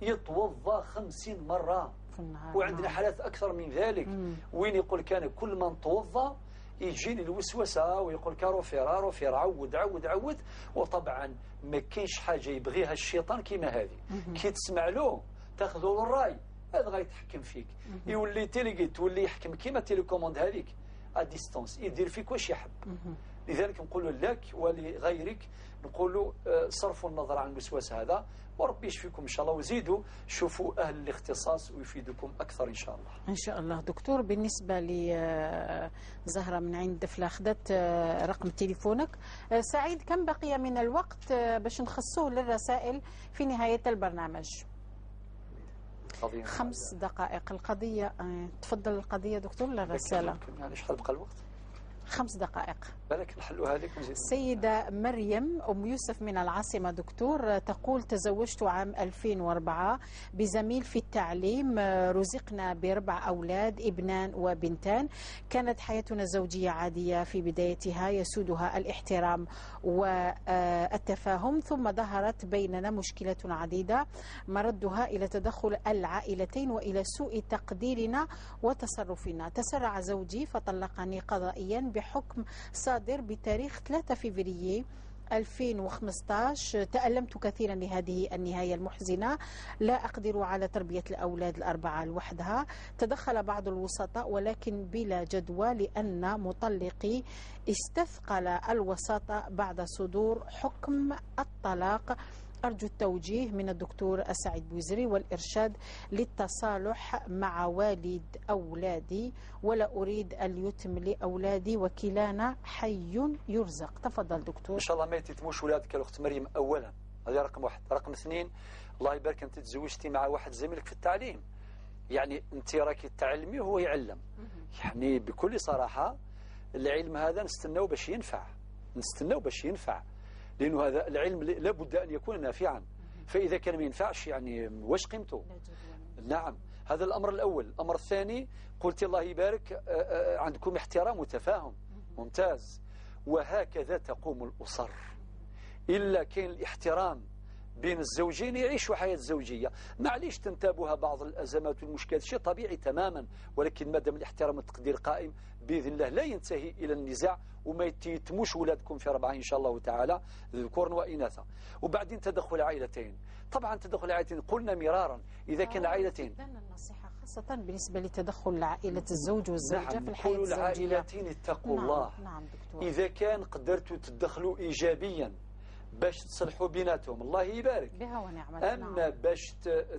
Speaker 2: يتوضا 50 مرة
Speaker 1: في النهار،
Speaker 2: وعندنا حالات اكثر من ذلك. وين يقول كان كل ما نتوضا يجيني الوسوسة ويقول كاروفيرا روفيرا، عود عود عود. وطبعا ما كاينش حاجة يبغيها الشيطان كيما هذه، كي تسمع له تاخذ له الراي هذا غيتحكم فيك، يولي téléguidé، تولي يحكم كيما télécommande هذيك à distance، يدير فيك واش يحب. لذلك نقول لك ولغيرك، نقول صرفوا النظر عن الوسواس هذا، وربي يشفيكم ان شاء الله، وزيدوا شوفوا اهل الاختصاص ويفيدكم اكثر ان شاء الله.
Speaker 1: ان شاء الله. دكتور، بالنسبة لزهره من عند دفله، خدت رقم تليفونك. سعيد، كم بقي من الوقت باش نخصوه للرسائل في نهاية البرنامج؟ 5 دقائق. القضية، تفضل القضية دكتور ولا الرسالة؟
Speaker 2: يعني شحال بقى الوقت؟
Speaker 1: 5 دقائق
Speaker 2: بالك نحلوا هذيك ونزيد.
Speaker 1: السيدة مريم أم يوسف من العاصمة دكتور، تقول تزوجت عام 2004 بزميل في التعليم، رزقنا ب4 أولاد، ابنان وبنتان. كانت حياتنا الزوجية عادية في بدايتها، يسودها الاحترام والتفاهم، ثم ظهرت بيننا مشكلة عديدة مردها إلى تدخل العائلتين وإلى سوء تقديرنا وتصرفنا. تسرع زوجي فطلقني قضائيا بحكم صادر بتاريخ 3 فبراير 2015. تألمت كثيرا لهذه النهاية المحزنة، لا أقدر على تربية الأولاد 4 لوحدها. تدخل بعض الوسطاء ولكن بلا جدوى، لأن مطلقي استثقل الوساطة بعد صدور حكم الطلاق. أرجو التوجيه من الدكتور السعيد بوزري والإرشاد للتصالح مع والد أولادي، ولا أريد اليتم لأولادي وكلانا حي يرزق. تفضل دكتور.
Speaker 2: إن شاء الله ما يتيتموش ولادك الأخت مريم أولا، هذا رقم 1. رقم 2، الله يبارك، أنت تزوجتي مع واحد زميلك في التعليم، يعني أنت راكي تعلمي وهو يعلم. يعني بكل صراحة العلم هذا نستناو باش ينفع، نستناو باش ينفع، لأنه هذا العلم لابد أن يكون نافعا، فإذا كان ما ينفعش يعني واش قيمته؟ نعم، هذا الأمر الأول. الأمر الثاني، قلت الله يبارك عندكم احترام وتفاهم، ممتاز، وهكذا تقوم الأسر. إلا كاين الاحترام بين الزوجين يعيشوا حياة زوجية، معليش تنتابها بعض الأزمات والمشكلات، شيء طبيعي تماما، ولكن ما دام الاحترام والتقدير قائم بإذن الله لا ينتهي إلى النزاع، وما يتموش ولادكم في 4 إن شاء الله تعالى، ذكورا وإناثا. وبعدين تدخل عائلتين، طبعا تدخل عائلتين قلنا مرارا إذا كان عائلتين،
Speaker 1: النصيحة خاصة بالنسبة لتدخل عائلة الزوج والزوجة
Speaker 2: نعم،
Speaker 1: في الحياة الزوجية.
Speaker 2: العائلتين اتقوا
Speaker 1: نعم
Speaker 2: الله.
Speaker 1: نعم دكتور.
Speaker 2: إذا كان قدرتوا تدخلوا إيجابيا باش تصلحوا بيناتهم الله يبارك
Speaker 1: بها ونعمة.
Speaker 2: أما
Speaker 1: نعم.
Speaker 2: باش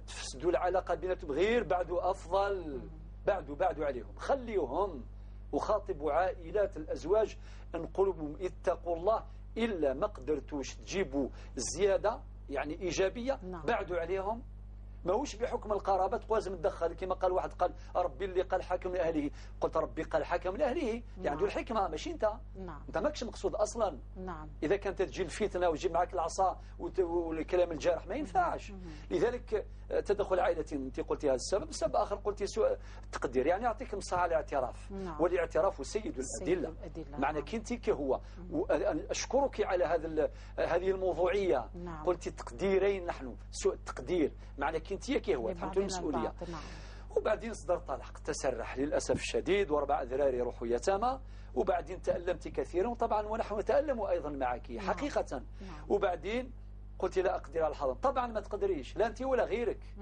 Speaker 2: تفسدوا العلاقة بيناتهم غير بعدوا أفضل، بعدوا عليهم، خليهم. وخاطبوا عائلات الأزواج نقولوا اتقوا الله، إلا ما قدرتوش تجيبوا زيادة يعني إيجابية
Speaker 1: نعم.
Speaker 2: بعدوا عليهم. ماهوش بحكم القرابة تقول لازم تدخل، كما قال واحد قال ربي اللي قال حاكم لأهله، قلت ربي قال حاكم لأهله، يعني
Speaker 1: نعم.
Speaker 2: عنده الحكمة ماشي أنت.
Speaker 1: نعم.
Speaker 2: أنت ماكش مقصود أصلا.
Speaker 1: نعم.
Speaker 2: إذا كانت تجي الفتنة وتجيب معك العصا والكلام الجارح ما ينفعش. لذلك تدخل عائلتين أنت قلتي هذا السبب، السبب آخر قلتي سوء التقدير، يعني يعطيك مساحة على الاعتراف.
Speaker 1: نعم.
Speaker 2: والاعتراف سيد الأدلة. معنى كنتي كهو. وأشكرك على هذه الموضوعية.
Speaker 1: نعم.
Speaker 2: قلتي تقديرين نحن، سوء التقدير، معنى كنتي كهو تحملوا المسؤولية.
Speaker 1: نعم.
Speaker 2: وبعدين صدر طلاق تسرح للأسف الشديد، و4 ذراري يروحوا يتامى، وبعدين تألمت كثيرا، وطبعا ونحن نتألم أيضا معك حقيقة.
Speaker 1: نعم.
Speaker 2: وبعدين قلت لا أقدر على الحضن، طبعا ما تقدريش لا أنت ولا غيرك.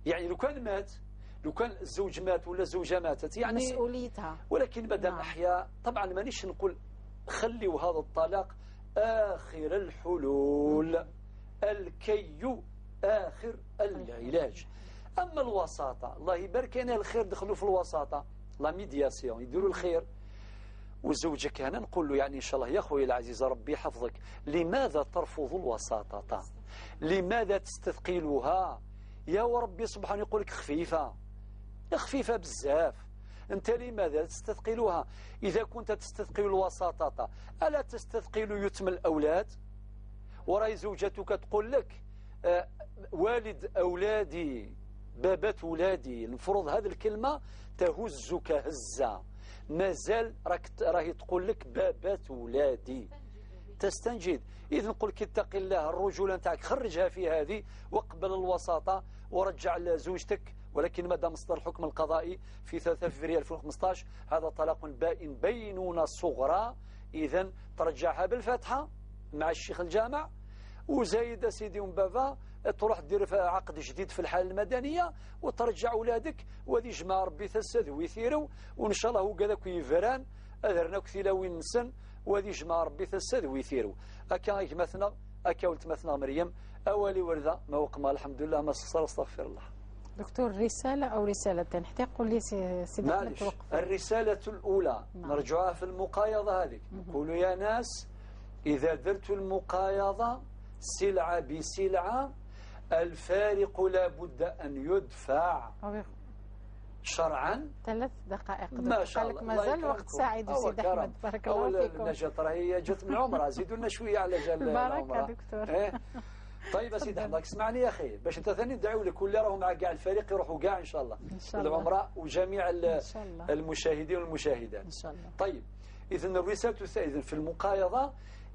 Speaker 2: يعني لو كان مات، لو كان الزوج مات ولا الزوجة ماتت يعني
Speaker 1: مسؤوليتها،
Speaker 2: ولكن مادام
Speaker 1: نعم.
Speaker 2: أحياء طبعا مانيش نقول خليوا هذا الطلاق آخر الحلول، الكي آخر العلاج. أما الوساطة الله يبارك، أنا الخير دخلوا في الوساطة، la médiation، يديروا الخير. وزوجك هنا نقول له يعني إن شاء الله يا خويا العزيز ربي يحفظك، لماذا ترفض الوساطة؟ لماذا تستثقلها؟ يا وربي سبحانه يقول لك خفيفة، خفيفة بزاف، أنت لماذا تستثقلها؟ إذا كنت تستثقل الوساطة ألا تستثقل يتم الأولاد؟ وراي زوجتك تقول لك والد أولادي، بابات أولادي، المفروض هذه الكلمة تهزك هزة، مازال راهي تقول لك بابات أولادي، تستنجد. إذا نقول لك اتق الله، الرجولة نتاعك خرجها في هذه، واقبل الوساطة ورجع لزوجتك. ولكن ما دام صدر الحكم القضائي في 3 فبراير 2015 هذا طلاق بائن بينونة صغرى، إذا ترجعها بالفاتحة مع الشيخ الجامع، وزايد سيدي ومبابا تروح دير عقد جديد في الحالة المدنية وترجع ولادك، وهذه جماعة ربي تسد ويثيروا، وإن شاء الله هو كذاك يفران أذرنا كثيلاوين نسن، وهذه جماعة ربي تسد ويثيروا. أكا مثلا أكا ولتمثنا مريم أولي وردة ما وقما الحمد لله ما صار، استغفر الله.
Speaker 1: دكتور رسالة أو رسالتين حتى يقول لي سيدي
Speaker 2: معلش. الرسالة الأولى
Speaker 1: نعم.
Speaker 2: نرجعها في المقايضة هذيك، نقولوا يا ناس إذا درتوا المقايضة سلعة بسلعة الفارق لابد أن يدفع. شرعا.
Speaker 1: 3 دقائق
Speaker 2: ما شاء الله،
Speaker 1: ما زال وقت سعيد سيد احمد، بارك الله فيكم.
Speaker 2: نجاة راهي جات من العمرة، زيدوا لنا شوية على جال
Speaker 1: العمرة. دكتور.
Speaker 2: إيه؟ طيب سيد احمد اسمعني يا اخي، باش انت ثاني ندعيو لك واللي راهم مع كاع الفريق يروحوا كاع ان شاء الله العمرة، وجميع المشاهدين والمشاهدات
Speaker 1: ان شاء الله.
Speaker 2: طيب اذا الرسالة الثالثة في المقايضة،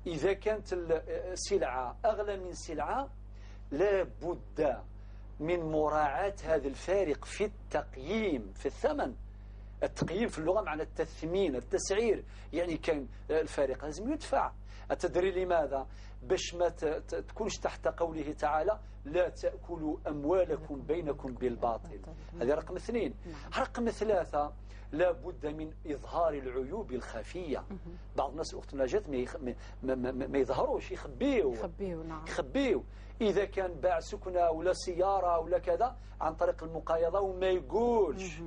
Speaker 2: اذا كانت السلعة اغلى من سلعه لا بد من مراعاة هذا الفارق في التقييم في الثمن. التقييم في اللغة معنى التثمين، التسعير، يعني كان الفارق لازم يدفع. أتدري لماذا؟ باش ما تكونش تحت قوله تعالى لا تأكلوا أموالكم بينكم بالباطل. هذا رقم 2. رقم 3، لا بد من إظهار العيوب الخفية. بعض الناس أخت نجاة ما يظهروش، يخبيو.
Speaker 1: نعم.
Speaker 2: يخبيو. إذا كان باع سكنة ولا سيارة ولا كذا عن طريق المقايضة وما يقولش،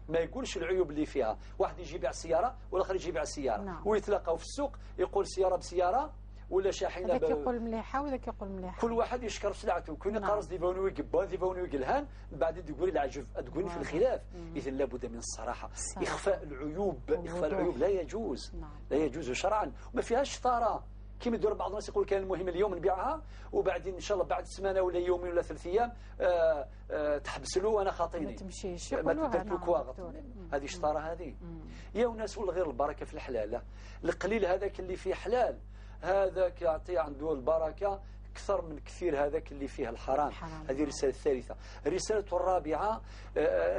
Speaker 2: ما يقولش العيوب اللي فيها. واحد يجي يبيع سيارة والآخر يجي يبيع سيارة.
Speaker 1: نعم.
Speaker 2: ويتلاقاو في السوق، يقول سيارة بسيارة ولا شاحنة،
Speaker 1: هذاك يقول مليحة وذاك يقول مليحة،
Speaker 2: كل واحد يشكر سلعته. كون يقارص ديفونو يقبان ديفونو يقلهان، من بعد تقول العجب، تقول في الخلاف. اذا لابد من الصراحة، اخفاء العيوب، اخفاء العيوب لا يجوز.
Speaker 1: نعم.
Speaker 2: لا يجوز شرعا، وما فيهاش شطارة كيما يدور بعض الناس يقول كان المهم اليوم نبيعها وبعدين ان شاء الله بعد سمانه ولا يومين ولا 3 ايام تحبس له وانا خاطيني،
Speaker 1: ما تمشيش،
Speaker 2: ما تدرتو. هذه شطارة هذه يا وناس، والغير البركة في الحلال. القليل هذاك اللي فيه حلال هذاك يعطي عنده البركة أكثر من كثير هذاك اللي فيه الحرام. هذه الرسالة الثالثة. الرسالة الرابعة،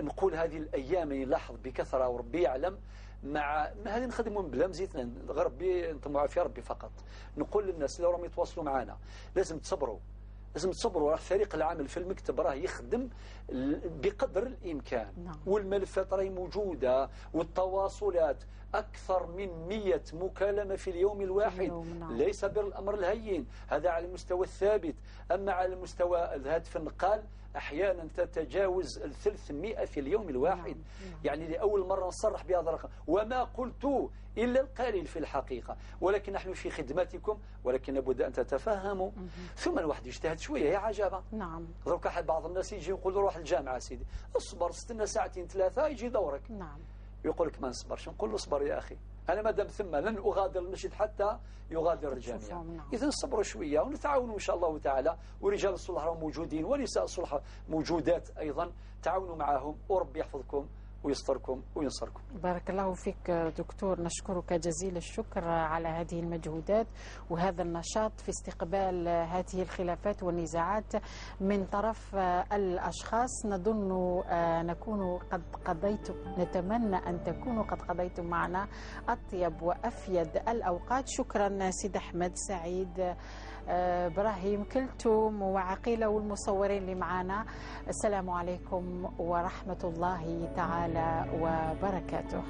Speaker 2: نقول هذه الأيام نلاحظ بكثرة وربي يعلم، مع هذه نخدموا بلا مزيتنا، غير ربي نطمعوا في ربي فقط. نقول للناس اللي راهم يتواصلوا معنا لازم تصبروا، لازم تصبروا. راه فريق العمل في المكتب راه يخدم بقدر الإمكان.
Speaker 1: نعم.
Speaker 2: والملفات راهي موجودة، والتواصلات أكثر من 100 مكالمة في اليوم الواحد.
Speaker 1: نعم.
Speaker 2: ليس بالأمر الهين، هذا على المستوى الثابت. أما على المستوى الهاتف النقال أحيانا تتجاوز 300 في اليوم الواحد.
Speaker 1: نعم.
Speaker 2: يعني لأول مرة نصرح بهذا الرقم، وما قلت إلا القليل في الحقيقة، ولكن نحن في خدمتكم، ولكن لابد أن تتفهموا. ثم الواحد يجتهد شوية يا عجبة.
Speaker 1: نعم.
Speaker 2: درك بعض الناس يجي يقول روح الجامعة سيدي، اصبر استنى 2 3 يجي دورك.
Speaker 1: نعم.
Speaker 2: يقول لك ما نصبرش، نقول له اصبر يا أخي، أنا ما دام ثم لن أغادر المسجد حتى يغادر الجميع.
Speaker 1: نعم.
Speaker 2: إذا صبروا شوية ونتعاونوا إن شاء الله تعالى، ورجال الصلح راهم موجودين ونساء الصلح موجودات أيضا، تعاونوا معهم وربي يحفظكم ويستركم وينصركم.
Speaker 1: بارك الله فيك دكتور، نشكرك جزيل الشكر على هذه المجهودات وهذا النشاط في استقبال هذه الخلافات والنزاعات من طرف الأشخاص. نظن نكون قد قضيتم، نتمنى أن تكونوا قد قضيتم معنا أطيب وأفيد الأوقات. شكرا سيد أحمد سعيد، إبراهيم كلثوم وعقيلة والمصورين اللي معنا. السلام عليكم ورحمة الله تعالى وبركاته.